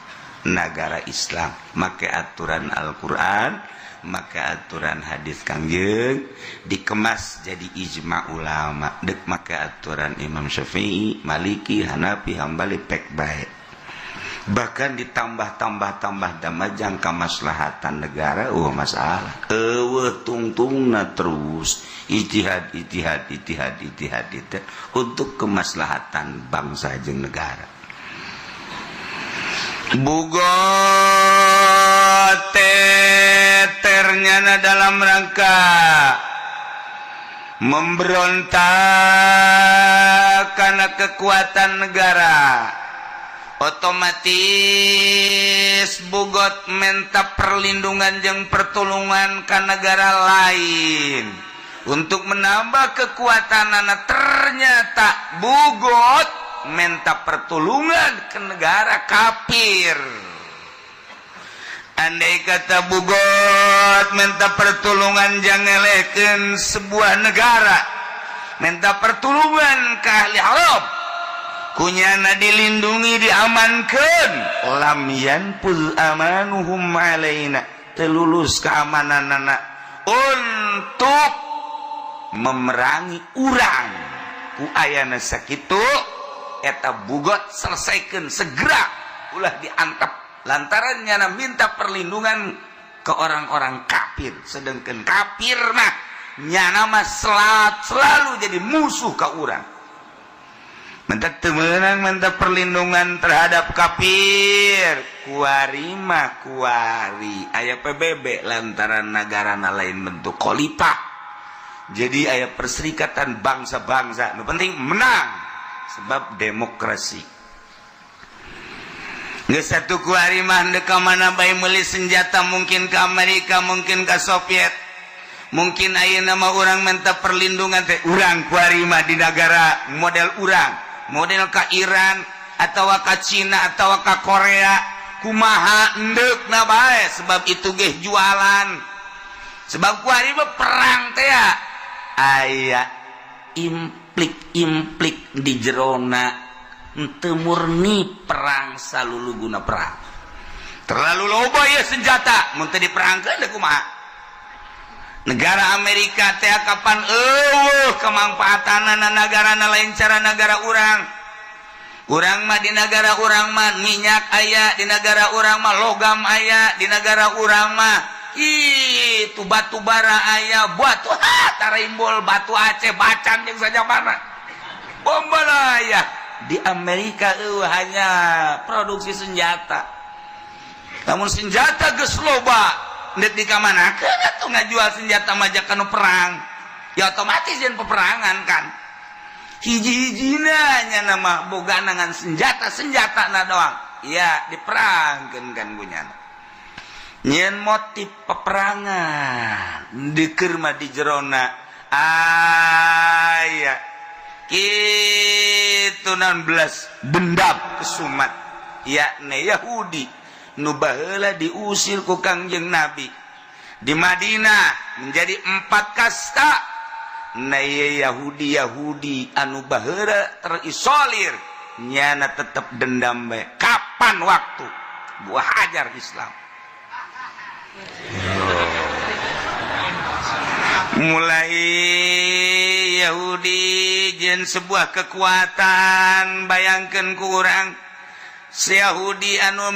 Nagara Islam make aturan Al-Qur'an, make aturan hadis Kangjeng, dikemas jadi ijma ulama, dek make aturan Imam Syafi'i, Maliki, Hanafi, Hambali, pek bae. Bahkan ditambah-tambah-tambah dama jangka maslahatan negara masalah. Eueuh tungtungna terus ijtihad, ijtihad, ijtihad, ijtihad, ijtihad untuk kemaslahatan bangsa jeung negara. Bugot teternya dalam rangka Memberontak karena kekuatan negara, otomatis bugot menta perlindungan jeung pertolongan ke negara lain untuk menambah kekuatan anak. Ternyata bugot menta pertolongan ke negara kafir. Andai kata bugot minta pertolongan, jangan sebuah negara, minta pertolongan ke ahli Arab, kunyana dilindungi, diamankan, lam yanfudz amanuhum alaina, telulus keamanan anak untuk memerangi urang. Ku ayana sakitu eta bugot selesaikan segera, ulah diantap lantaran nyana minta perlindungan ke orang-orang kafir, sedangkan kafir mah nyana mah selalu jadi musuh ke urang. Minta temenang, minta perlindungan terhadap kafir. Kuari mah kuari aya PBB, lantaran negara lain bentuk khalifah, jadi aya perserikatan bangsa-bangsa. Nu penting menang sebab demokrasi. Geus satu kuari mah ndek ka mana bae meuli senjata, mungkin ke Amerika, mungkin ke Soviet. Mungkin ayeuna mah urang minta perlindungan teh, urang kuari mah di negara model urang, model ka Iran atau ka Cina atau ka Korea, kumaha endekna bae, sebab itu geh jualan. Sebab kuari mah perang teh ya aya implik-implik di jerona, henteu murni perang salulu guna perang. Terlalu loba ya senjata, mun teu diperangkeun deui kumaha? Negara Amerika teh kapan eueuh kemangfaatanana negarana, lain cara negara urang. Urang mah di negara urang mah minyak aya, di negara urang mah logam aya, di negara urang mah itu batu bara aya, batu ha tarimbol, batu Aceh, bacan yang saja mana bomba aya. Di Amerika hanya produksi senjata. Namun senjata geus loba, ndek di kamana tuh ngajual senjata majak kanu perang, ya otomatis jeung peperangan kan. Hiji-hijina nya nama boga ngan senjata, senjata na doang ya diperangkeun kan. Punya nyen motif peperangan dikir mah di jerona aya kitu 16 dendam kesumat, yakni Yahudi nu baheula diusir ku Kangjeng Nabi di Madinah menjadi empat kasta. Nah, Yahudi Yahudi anu baheula terisolir nyana tetep dendam bae. Kapan waktu buah hajar Islam? Mulai Yahudi jen sebuah kekuatan. Bayangkan ku urang Yahudi anu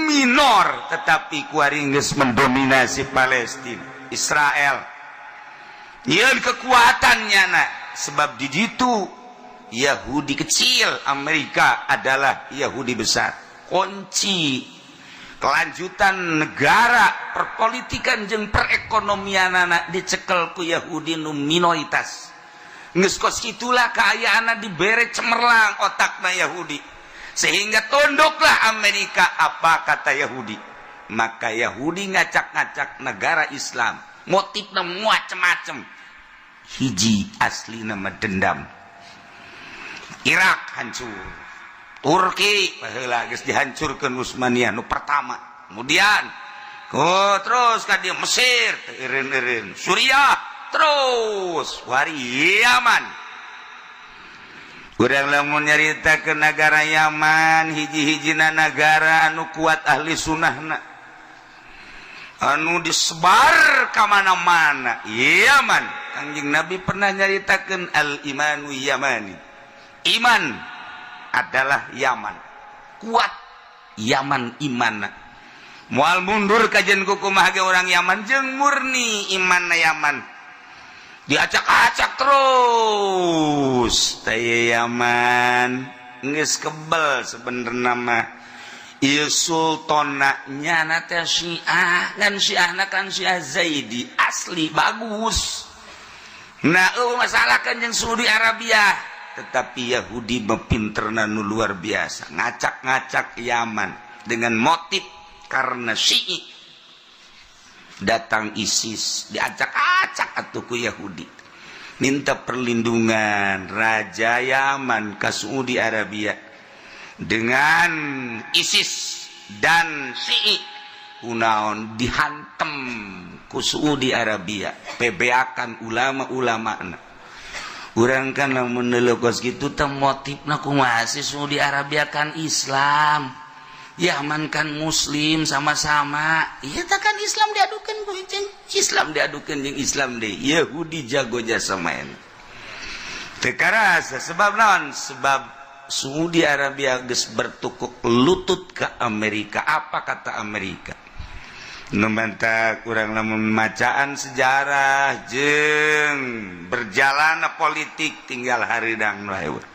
minor, tetapi kuari geus mendominasi Palestina, Israel. Yeun kekuatannya nak, sebab di situ Yahudi kecil, Amerika adalah Yahudi besar. Kunci kelanjutan negara, perpolitikan jeung perekonomian anak dicekel ku Yahudi nu minoritas. Geus kos itulah kaayaan, dibere cemerlang otakna Yahudi sehingga tunduklah Amerika apa kata Yahudi. Maka Yahudi ngacak-ngacak negara Islam, motifnya macem-macem, hiji asli nama dendam. Irak hancur, Turki baheula geus dihancurkeun Utsmaniyah nu pertama, kemudian oh terus ka dia Mesir, eureun-eureun Suriah, terus wari Yaman. Urang lamun nyarita ke negara Yaman, hiji-hijina negara anu kuat ahli sunnahna anu disebar ka mana-mana Yaman. Kangjeng Nabi pernah nyaritakeun al imanu yamani, iman adalah Yaman. Kuat Yaman iman, moal mundur kajen kukumaha ge orang Yaman jeung murni iman. Yaman diacak-acak terus teh. Yaman geus kebel sebenarnya mah. Ieu sultana nyana teh Syiah kan, Syiahna kan Syiah Zaidi asli bagus. Nah, oh, masalah kan yang Saudi Arabia, tetapi Yahudi mepinterna nu luar biasa, ngacak-ngacak Yaman dengan motif karena Syi'i. Datang ISIS, diacak-acak atuh ku Yahudi, minta perlindungan Raja Yaman ke Saudi Arabia dengan ISIS dan Syi'i. Kunaon dihantem ku Saudi Arabia, pebeakan ulama-ulama? Urang kan lamun kos kitu teh, motifna kumaha sih? Saudi Arabia kan Islam, Yaman kan Muslim, sama-sama. Iya tak kan, Islam diadukan ku Islam, diadukan jeung Islam deh. Yahudi jago jasa main teu karasa. Sebab naon? Sebab Saudi Arabia geus bertukuk lutut ke Amerika. Apa kata Amerika? Nu kurang lamun macaan sejarah jeng berjalan politik, tinggal haridang lewat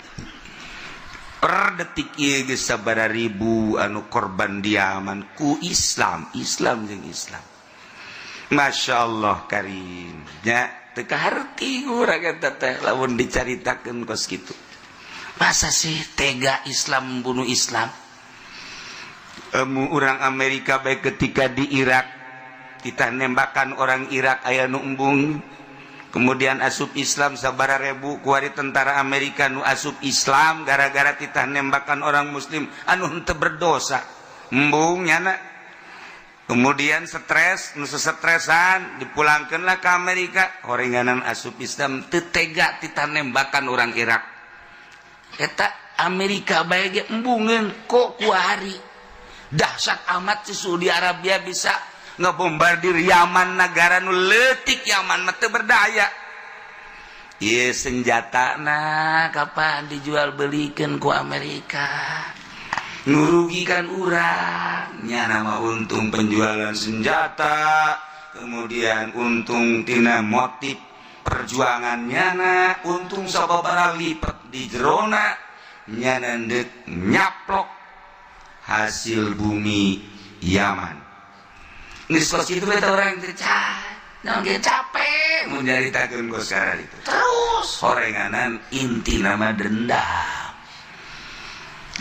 per detik ieu geus sabaraha ribu anu korban di Yaman ku Islam, Islam jeung Islam. Masya Allah karim nya, teu kaharti urang eta teh lamun dicaritakeun kos kitu. Masa sih tega Islam membunuh Islam? Orang Amerika baik ketika di Irak kita nembakan orang Irak aya nu embung, kemudian asup Islam sabara ribu. Kuari tentara Amerika nu asup Islam gara-gara kita nembakan orang Muslim anu henteu berdosa, embung nyana. Kemudian stres, nu sestresan dipulangkanlah ke Amerika. Horenganan asup Islam, teu tega tita nembakan orang Irak. Eta Amerika bae ge embungeun. Kok kuari dahsyat amat si Saudi Arabia bisa ngebombardir Yaman, negara nu leutik? Yaman mah teu berdaya. Ieu senjata, nah, kapan dijual belikan ku Amerika? Nurugikan urang nya. Nama untung penjualan senjata, kemudian untung tina motif perjuangan nyana, untung sababaraha lipat di jerona nyana deuk nyaplok hasil bumi Yaman. Geus kos kitu eta orang teh capek mun nyaritakeun kos itu terus. Horenganan inti nama dendam,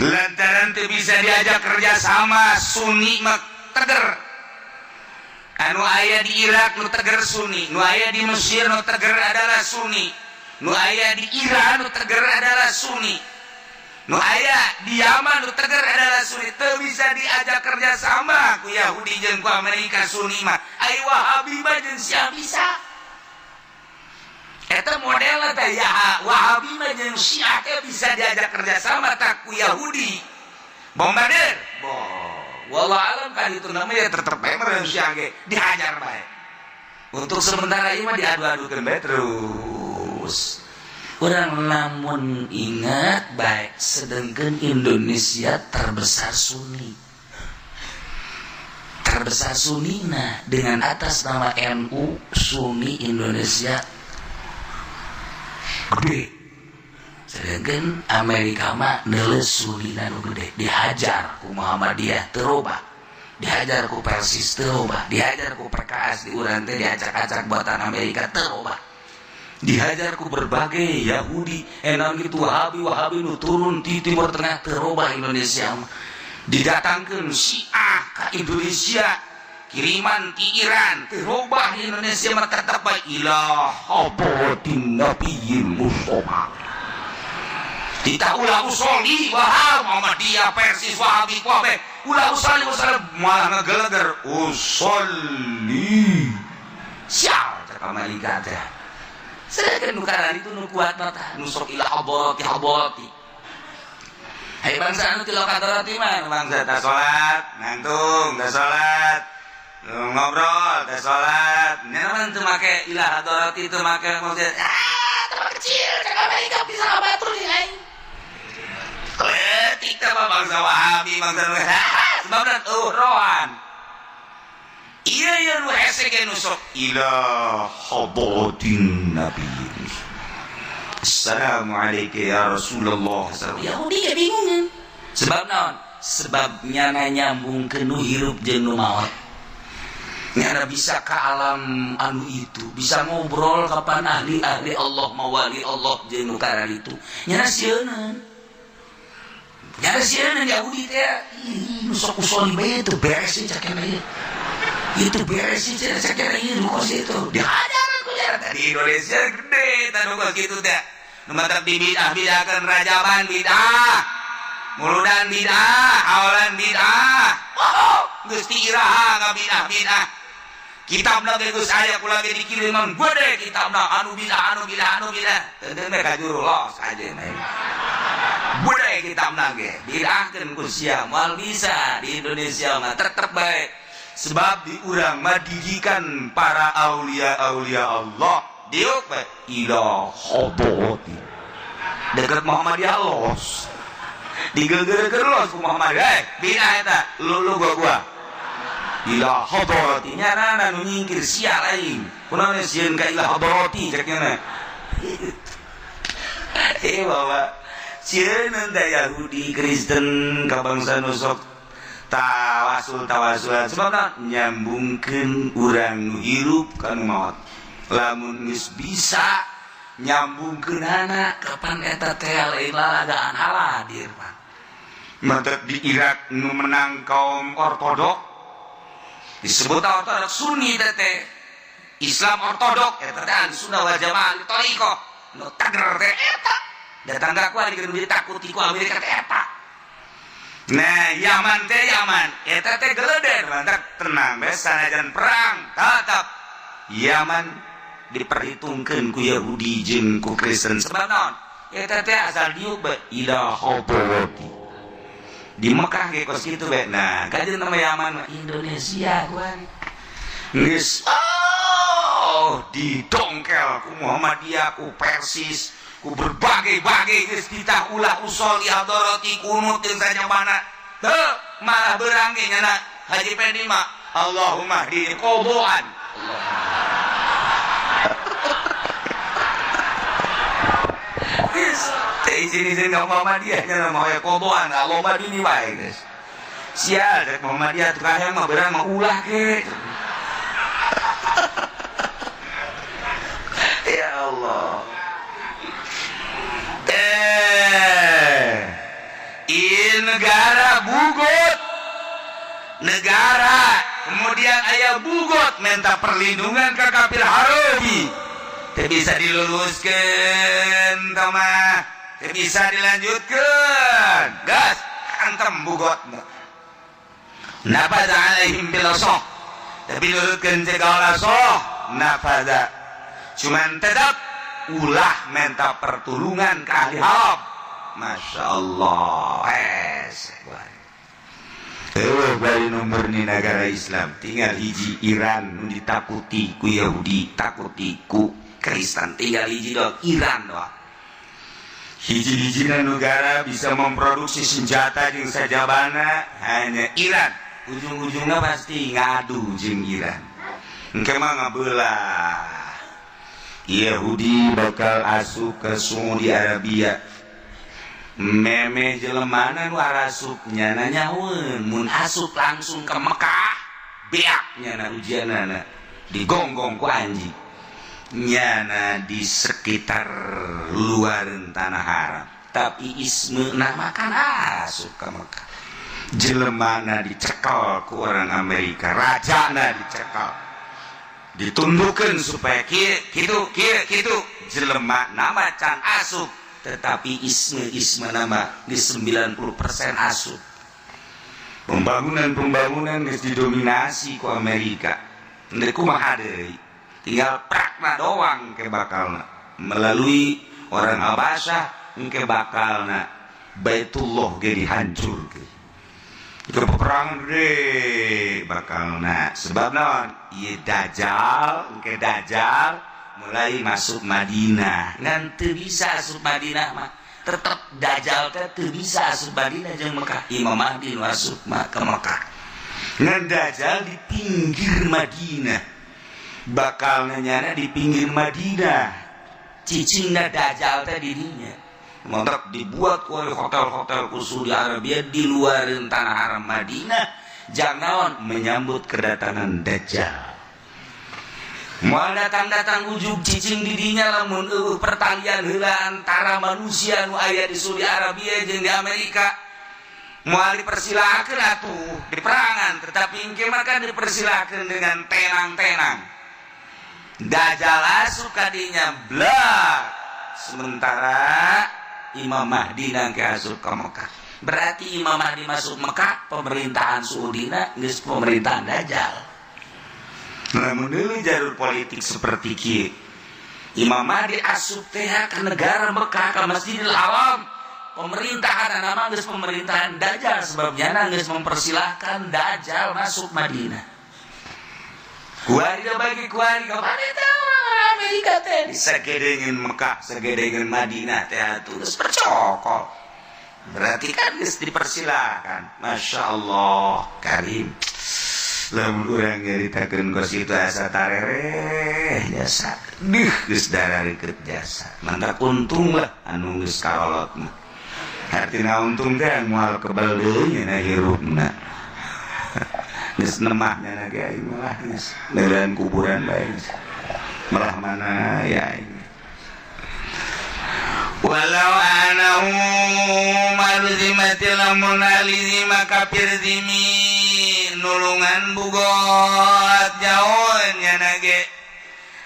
lantaran teu bisa diajak kerja sama. Sunni mah teger, anu aya di Irak nu teger Sunni, nu aya di Mesir nu teger adalah Sunni, nu aya di Iran nu teger adalah Sunni, nu aya di Yaman nu teger adalah Sunni. Teu bisa diajak kerja sama ku Yahudi jeung ku Amerika Sunni mah. Ai Wahabi mah jeung Syiah bisa. Eta model teh ya, Wahabi mah jeung Syiah teh bisa diajak kerja sama tak ku Yahudi. Bombardir bo, wallah alam kan itu namanya tetep bae meureun Syiah ge dihajar bae. Untuk sementara ini mah diadu-adukeun bae terus. Urang lamun ingat baik, sedangkan Indonesia terbesar Sunni, terbesar Sunni. Nah, dengan atas nama NU, Sunni Indonesia gede, sedangkan Amerika mah neles Sunni nu gede. Dihajar ku Muhammadiyah terobah, dihajar ku Persis terobah, dihajar ku PKS di urang teh, diacak-acak buatan Amerika terobah, dihajar ku berbagai Yahudi enak gitu, Wahabi Wahabi nu turun di Timur Tengah terobah. Indonesia mah didatangkan Syiah ke Indonesia, kiriman di Iran terobah. Indonesia mah tetap baik ila hadratin nabiyil Mustafa. Kita ulah usoli wahab Muhammadiyah, Persis, Wahabi, kabeh ulah usoli usoli, malah ngegeleger usoli sial cek Amerika teh. Sedangkan nu itu nu kuat mah nu sok ila hadrati hadrati. Hai bangsa anu tilo hadrati mah bangsa tak salat, ngantung, tak salat, ngobrol, tak salat. Nyaman teu make ila hadrati, teu make maksud ah terlalu kecil cek Amerika, bisa ngabatur nih aing. Leutik teh bangsa Wahabi, bangsa sebabna oh rohan. Iya iya, nu hese ge nu sok ila hadratin nabi. Assalamualaikum ya Rasulullah. Yahudi ge bingungan. Sebab naon? Sebab nyana nyambung ke nu hirup jeung nu maot. Nyana bisa ke alam anu itu, bisa ngobrol kapan ahli-ahli Allah mawali Allah jeung nu itu. Nyana sieun. Nyana sieun Yahudi teh, ih nu sok usoli bae teu beres sih cakena ieu. Itu beres sih cakena ieu nu kos itu. Dihajaran ku nyana di Indonesia gede tah nu kos kitu teh. Nu matak dibidah-bidahkeun rajaban bidah. Muludan bidah, awalan bidah. Oh, geus ti iraha ngabidah-bidah. Kitabna ge geus aya kula ge dikiriman gede kitabna anu bidah anu bidah anu bidah. Teu teh ka juru los aja gede kitabna ge bidahkeun ku sia moal bisa di Indonesia mah tetep bae. Sebab di urang mah didikan para aulia-aulia Allah diuk bae ila hadrati. Deket Muhammadiyah los. Digegerkeun los ku Muhammadiyah. Bidah eta lu gua. Ila hadrati nyarana nu nyingkir sia lain. Kunaon sieun ka ila hadrati cek nya. Bapak sieun teh Yahudi Kristen ka bangsa nu sok tawasul tawasulan sebabna nyambungkeun urang nu hirup ka nu maot. Lamun geus bisa nyambungkeunana kapan eta teh lain lalagaan haladir Pak. Mantap di Irak nu menang kaum ortodok disebut ortodok Sunni teh Islam ortodok eta teh Sunnah wal Jamaah thariqah nu tager teh eta datang ka ku ari ditakuti ku Amerika teh eta. Nah Yaman teh Yaman eta teh geleder mantap tenang bae sanajan perang tetap Yaman diperhitungkeun ku Yahudi jeung ku Kristen sebab naon eta teh asal diuk bae ila hadrati di Mekah ge kos kitu bae. Nah kajeun nama Yaman Indonesia kuan geus oh didongkel ku Muhammadiyah ku Persis ku berbagai-bagai geus ditah ulah usol di hadrati kunut jeung sajabana teu malah beurang ge nyana Haji Pendi mah Allahumma hdini qodoan. Teh izin-izin ka Muhammadiyah nya mah hoya qodoan Allahumma dini wae geus. Sial rek Muhammadiyah tukang hayang mah beurang mah ulah ge. Ya Allah. Ieu negara bugot. Negara kemudian aya bugot minta perlindungan ka kafir Harabi. Teu bisa diluruskeun tah mah. Teu bisa dilanjutkeun. Gas antem bugot. Nafadha alaihim bil soh. Tapi lurutkeun segala soh nafadha. Cuman tetap ulah minta pertolongan ke ahli haram. Masya Allah. Bari nomor ni negara Islam tinggal hiji Iran nu ditakuti ku Yahudi, takuti ku Kristen, tinggal hiji doang Iran doang. Hiji-hijina negara bisa memproduksi senjata jeung sajabana hanya Iran. Ujung-ujungnya pasti ngadu jeung Iran. Engke mah ngabelah. Yahudi bakal asup ke Saudi Arabia. Memeh jelemana nu arasup nyana nyaweun mun asup langsung ke Mekah beak nyana ujianana digonggong ku anjing nyana di sekitar luar tanah haram tapi isme nama kan asup ke Mekah jelemana dicekel ku orang Amerika rajana dicekel ditundukan supaya kieu kitu kieu kitu jelema nama can asup tetapi isme nama di 90% asup. Pembangunan-pembangunan geus didominasi ku Amerika. Ndek kumaha deui? Tinggal prakna doang ke bakalna. Melalui orang Habasyah engke bakalna Baitullah ge dihancurkeun. Itu peperangan gede bakalna. Sebab naon? Ieu Dajjal, engke Dajjal mulai masuk Madinah. Ngan teu bisa asup Madinah mah. Tetep Dajjal teh teu bisa asup Madinah jeung Mekah. Imam Mahdi nu asup mah ke Mekah. Ngan Dajjal di pinggir Madinah. Bakal nyana di pinggir Madinah. Cicingna Dajjal teh di dinya. Mantap dibuat oleh hotel-hotel khusus di Arabia di luar tanah haram Madinah. Jang naon? Menyambut kedatangan Dajjal. Moal datang-datang ujug cicing didinya lamun eueuh pertalian heula antara manusia nu aya di Saudi Arabia jeung di Amerika. Moal dipersilakeun atuh di perangan, tetapi engke mah kan dipersilakeun dengan tenang-tenang. Dajjal asup kadinya blak. Sementara Imam Mahdi nangke asup ke Mekah. Berarti Imam Mahdi masuk Mekah, pemerintahan Saudina geus pemerintahan Dajjal. Namun dulu jalur politik seperti kieu. Imam Mahdi asup teh ke negara Mekah, ke Masjidil Haram. Pemerintahan nama geus pemerintahan Dajjal, sebabnya geus mempersilahkan Dajjal masuk Madinah. Kuari bagi kuari kepada teh orang Amerika teh disagedengeun Mekah, sagedengeun Madinah teh atuh geus percokol. Berarti kan geus dipersilahkan. Masya Allah, Karim. Lamun urang nyaritakeun kos kitu asa tarereh jasa. Duh, geus darareukeut jasa. Mantap, untung lah anu geus karolot mah. Hartina untung teh moal kebal deui nya hirupna. Geus nemah nya ge aing mah, geus neureun kuburan bae geus. Melah mana ya aing. Walau annahum ahlu zimmati, lamun ahli zimma kafir zimi nulungan bugot jauhnya nage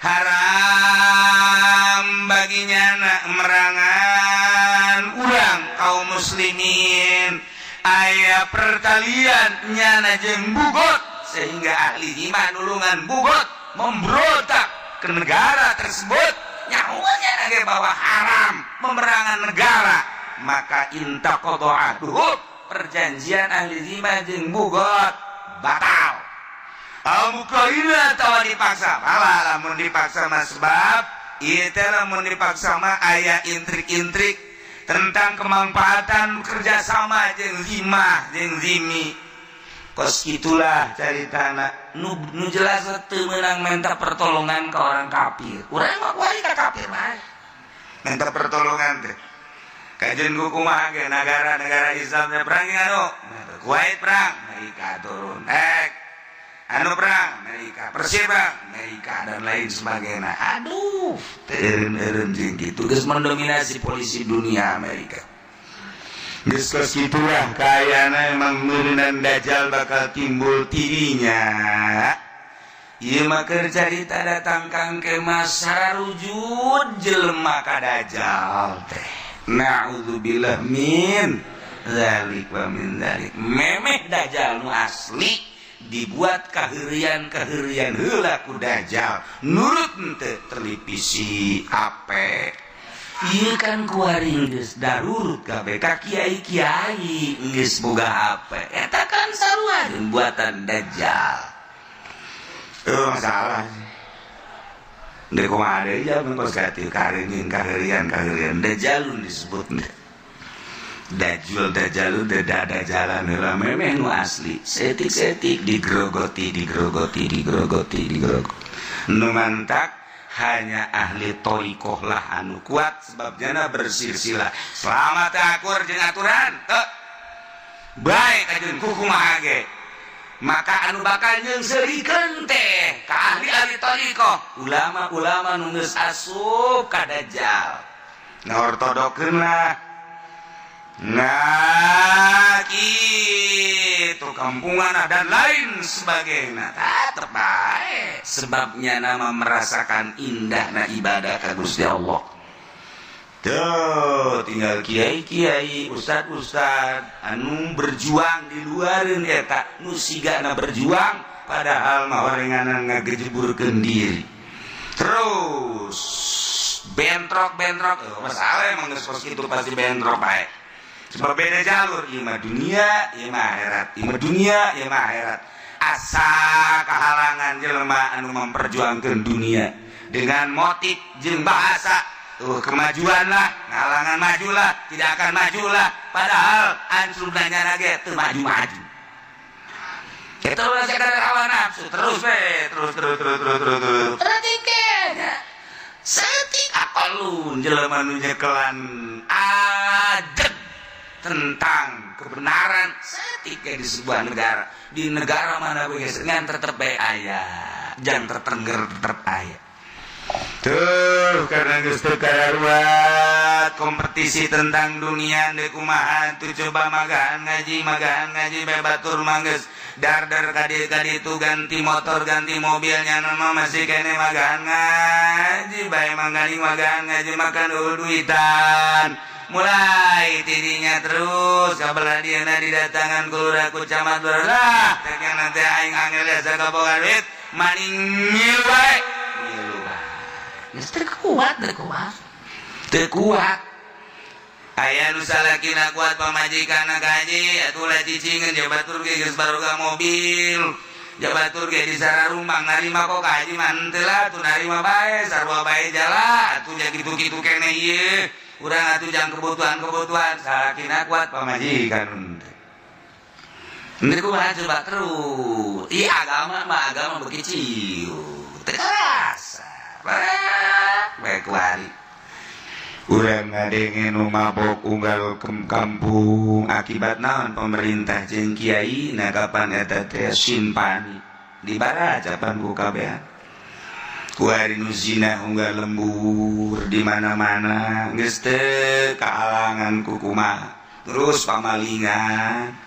haram baginya nak merangan urang kaum muslimin, aya pertalian nyana jeung bugot sehingga ahli zimah nulungan bugot memberontak ke negara tersebut, nyawanya nage bahwa haram memerangan negara, maka intaqadha ahduhum, perjanjian ahli zimah jeung bugot batal. Au mukrahina atawa dipaksa. Malah lamun dipaksa mah, sebab ieu teh lamun dipaksa mah aya intrik-intrik tentang kemanfaatan kerjasama jeung zimah jeung zimi. Kos itulah caritana. Nu, nu jelas teu meunang minta pertolongan ke orang kafir. Urang mah kuari ka kafir bae minta pertolongan teh. Kajian kumaha ge negara-negara Islamnya perang anu Kuwait perang, Amerika turun, anu perang Amerika, Persia perang Amerika, dan lain sebagainya. Aduh, teu eureun-eureun jeung kitu, geus mendominasi polisi dunia Amerika. Geus kos kitulah kayana, emang meureunan Dajjal bakal timbul tidinya. Ieu mah keur carita datang kang ke masa rujud jelema ka Dajjal teh. Na'udzubillah min dzalik wa min dzalik. Memeh Dajjal nu asli dibuat kaheureuyan-kaheureuyan heula ku Dajjal. Nurut henteu televisi, HP. Ieu kan kuari geus darurut kabeh ka kiai-kiai geus boga HP. Eta kan sarua jeung buatan Dajjal. Oh, masalah sih. Dari kumaha deui jalma kos kitu kareungin kaheureuyan kaheureuyan Dajjalun disebut. Dajjal Dajjalun dada dajalan heula memeh nu asli. Setik-setik digrogoti, digrogoti, digrogoti, digrogoti. Nu mantak hanya ahli thoriqoh lah anu kuat, sebabnya bersilsilah. Selamat akur jeung aturan teu baik kajeun kukumaha ge, maka anu bakal nyeungseurikeun teh ka ahli-ahli thoriqoh, ulama-ulama nu geus asup ka Dajjal, ngortodokeun lah. Nah, gitu kampungan dan lain sebagainya tetep bae, sebabnya nama merasakan indah na ibadah ka Gusti Allah. Tuh tinggal kiai-kiai, ustad-ustad anu berjuang di luareun eta nu sigana berjuang, padahal mah orenganan ngagejeburkeun diri terus bentrok-bentrok. Oh, masalah emang geus kos kitu pasti bentrok bae, sebab beda jalur. Ieu mah dunia, ieu mah akhirat, ieu mah dunia, ieu mah akhirat. Asa kahalangan jelema anu memperjuangkeun dunia dengan motif jeung bahasa kemajuan lah, ngalangan maju lah, tidak akan maju lah, padahal ansurna nyana ge teu maju-maju. Itu sekadar hawa nafsu terus we, terus terus terus terus terus terus. Terus setik akalun jelema nu nyekelan ajeg tentang kebenaran setik. detik di sebuah negara. Di negara mana geus ngan tetep bae aya, jangan tertengger tetep aya. Tuh karena geus teu kararuat kompetisi tentang dunia deui kumaha tuh coba magahan ngaji bae batur mah geus dar-dar ka dieu ka ditu ganti motor ganti mobilnya mah masih kene magahan ngaji bae mangganing magahan ngaji makan duitan mulai tidinya terus kabelah dieuna didatangan ku lurah ku camat lah ternyata teh aing angel desa kaboga duit maning ngilu bae ngilu bae geus teu kuat teu kuat aya nu salakina kuat pamajikanna gaji atuh lah cicingeun jabatur ge geus baroga mobil jabatur ge di sararumbang narima kok ka haji mah henteu lah atuh narima bae sarua bae jala atuh ja kitu-kitu keneh ieu urang atuh jang kebutuhan-kebutuhan salakina kuat pamajikan henteu kumaha coba terus ieu agama mah agama beuki ciu teu karasa bae kuari urang ngadenge nu mabok unggal kampung akibat naon pemerintah jeung kiai na kapan eta teh simpani dibarajapan ku kabehan kuari nu zina unggal lembur di mana-mana geus teu kaalangan ku kumaha terus pamalingan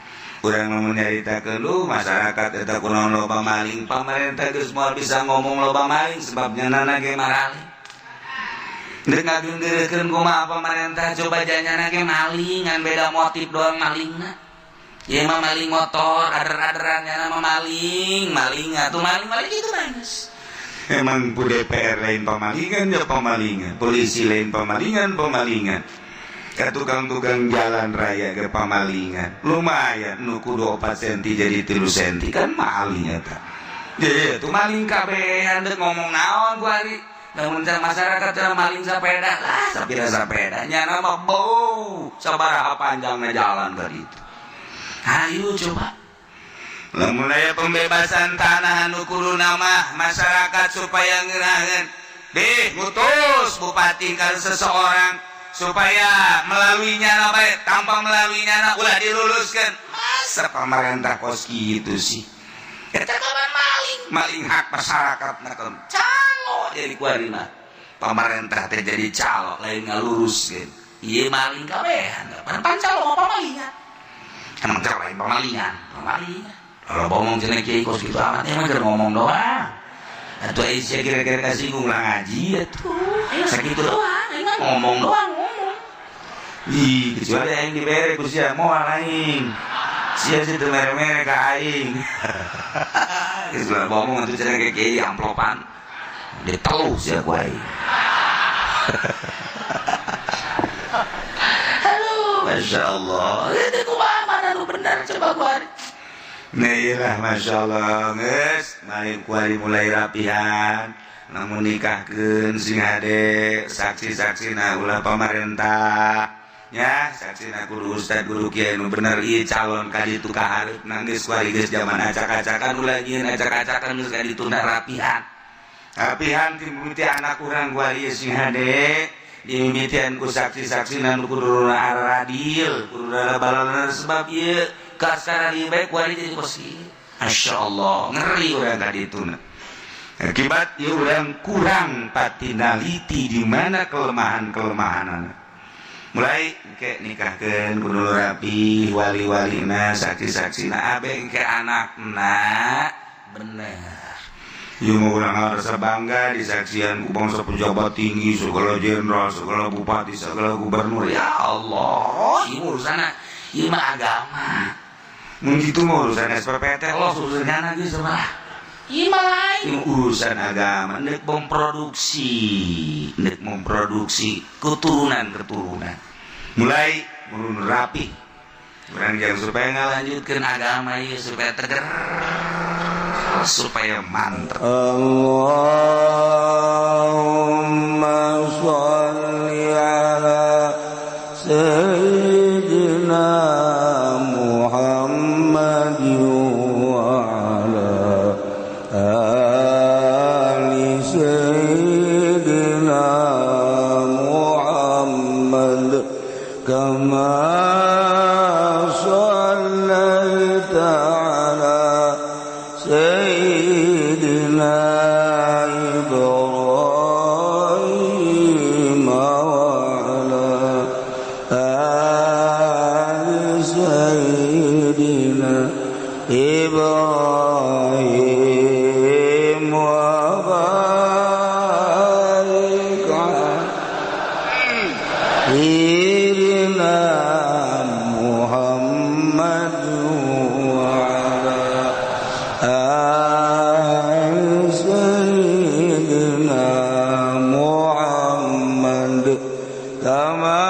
urang mun nyaritakeun lu masyarakat eta kunaon loba maling pamarentah geus moal bisa ngomong loba maling sebabnya nana ge maraling Dek ngagenggeurekeun kumaha pamarentah coba janyana ge maling ngan beda motif doang malingna. Ieu mah maling motor, ader-aderan nyana mah maling, maling atuh maling-maling kitu mah. Emang ku DPR lain pamalingan ya pamalingan, polisi lain pamalingan, pamalingan. Ka tukang-tukang jalan raya ge pamalingan. Lumayan nu kudu 4 senti jadi 3 senti kan maling eta. Ye tuh maling kabehan deuk ngomong naon ku ari. Namun masyarakat cara maling sepeda lah sapira sepeda nyana mah bau sabaraha panjangna jalan bari itu. Ayo coba lamun aya pembebasan tanah anu kuduna mah masyarakat supaya ngeunaheun deh ngutus bupati ka seseorang supaya melaluinya na bae tanpa melaluinya na ulah diluluskeun. Masa pemerintah kos kitu sih eta kapan maling maling hak masyarakat na calo jadi kuari mah pamarentah teh jadi calo lain ngaluruskeun ieu maling kabehan pan calo mah pamalingan emang calo lain pamalingan pamalingan kalau ngomong cenah kiai kos kitu amat emang keur ngomong doang atuh ai sia kira-kira kasinggung lah ngaji atuh ayo sakitu doang emang ngomong doang ngomong ih kecuali aing dibere ku sia moal aing sia sih teu mere-mere ka aing geus lah ngomong atuh cenah kiai amplopan diteluh sia ku aing. Aduh, Masya Allah. Itu kumaha mana nu bener coba ku ari. Nah iyalah Masya Allah geus, main ku ari mulai rapihan. Namun nikahkeun sing hade saksi-saksina ulah pamarentah. Ya, saksina kudu ustad kudu kiai nu bener ieu calon ka ditu ka hareupna geus ku ari geus jaman acak-acakan ulah nyieun acak-acakan geus ka dituna rapihan. Rapihan timimiti anak urang gua ieu sing hade dimimitian ku saksi-saksi nu kudu adil kudu balaleun sebab ieu kasara ieu bae ku ari jadi kos ieu. Masya Allah ngeri urang ka dituna akibat ieu urang kurang patinaliti di mana kelemahan-kelemahanana mulai engke nikahkeun kudu rapi wali-walina saksi-saksina abe engke anakna bener. Ieu mah urang harus bangga disaksian ku bangsa pejabat tinggi, segala jenderal, segala bupati, segala gubernur. Ya Allah, ieu urusanna ieu mah agama. Mun kitu mah urusan SPPT los urusanna geus mah. Ieu mah lain urusan agama, neuk memproduksi keturunan-keturunan. Mulai mun rapi. Urang jangan supaya ngalanjutkeun agama ieu supaya teger supaya mantep. Allahumma sholli ala sayyidina Muhammadin wa ala ali sayyidina Muhammad kama shallaita سيدنا إبراهيم وعلى آل سيدنا إبراهيم وبارك على سيدنا محمد وعلى آل سيدنا محمد كما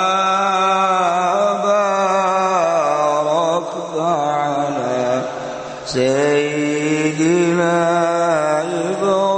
باركت على سيدنا إبراهيم.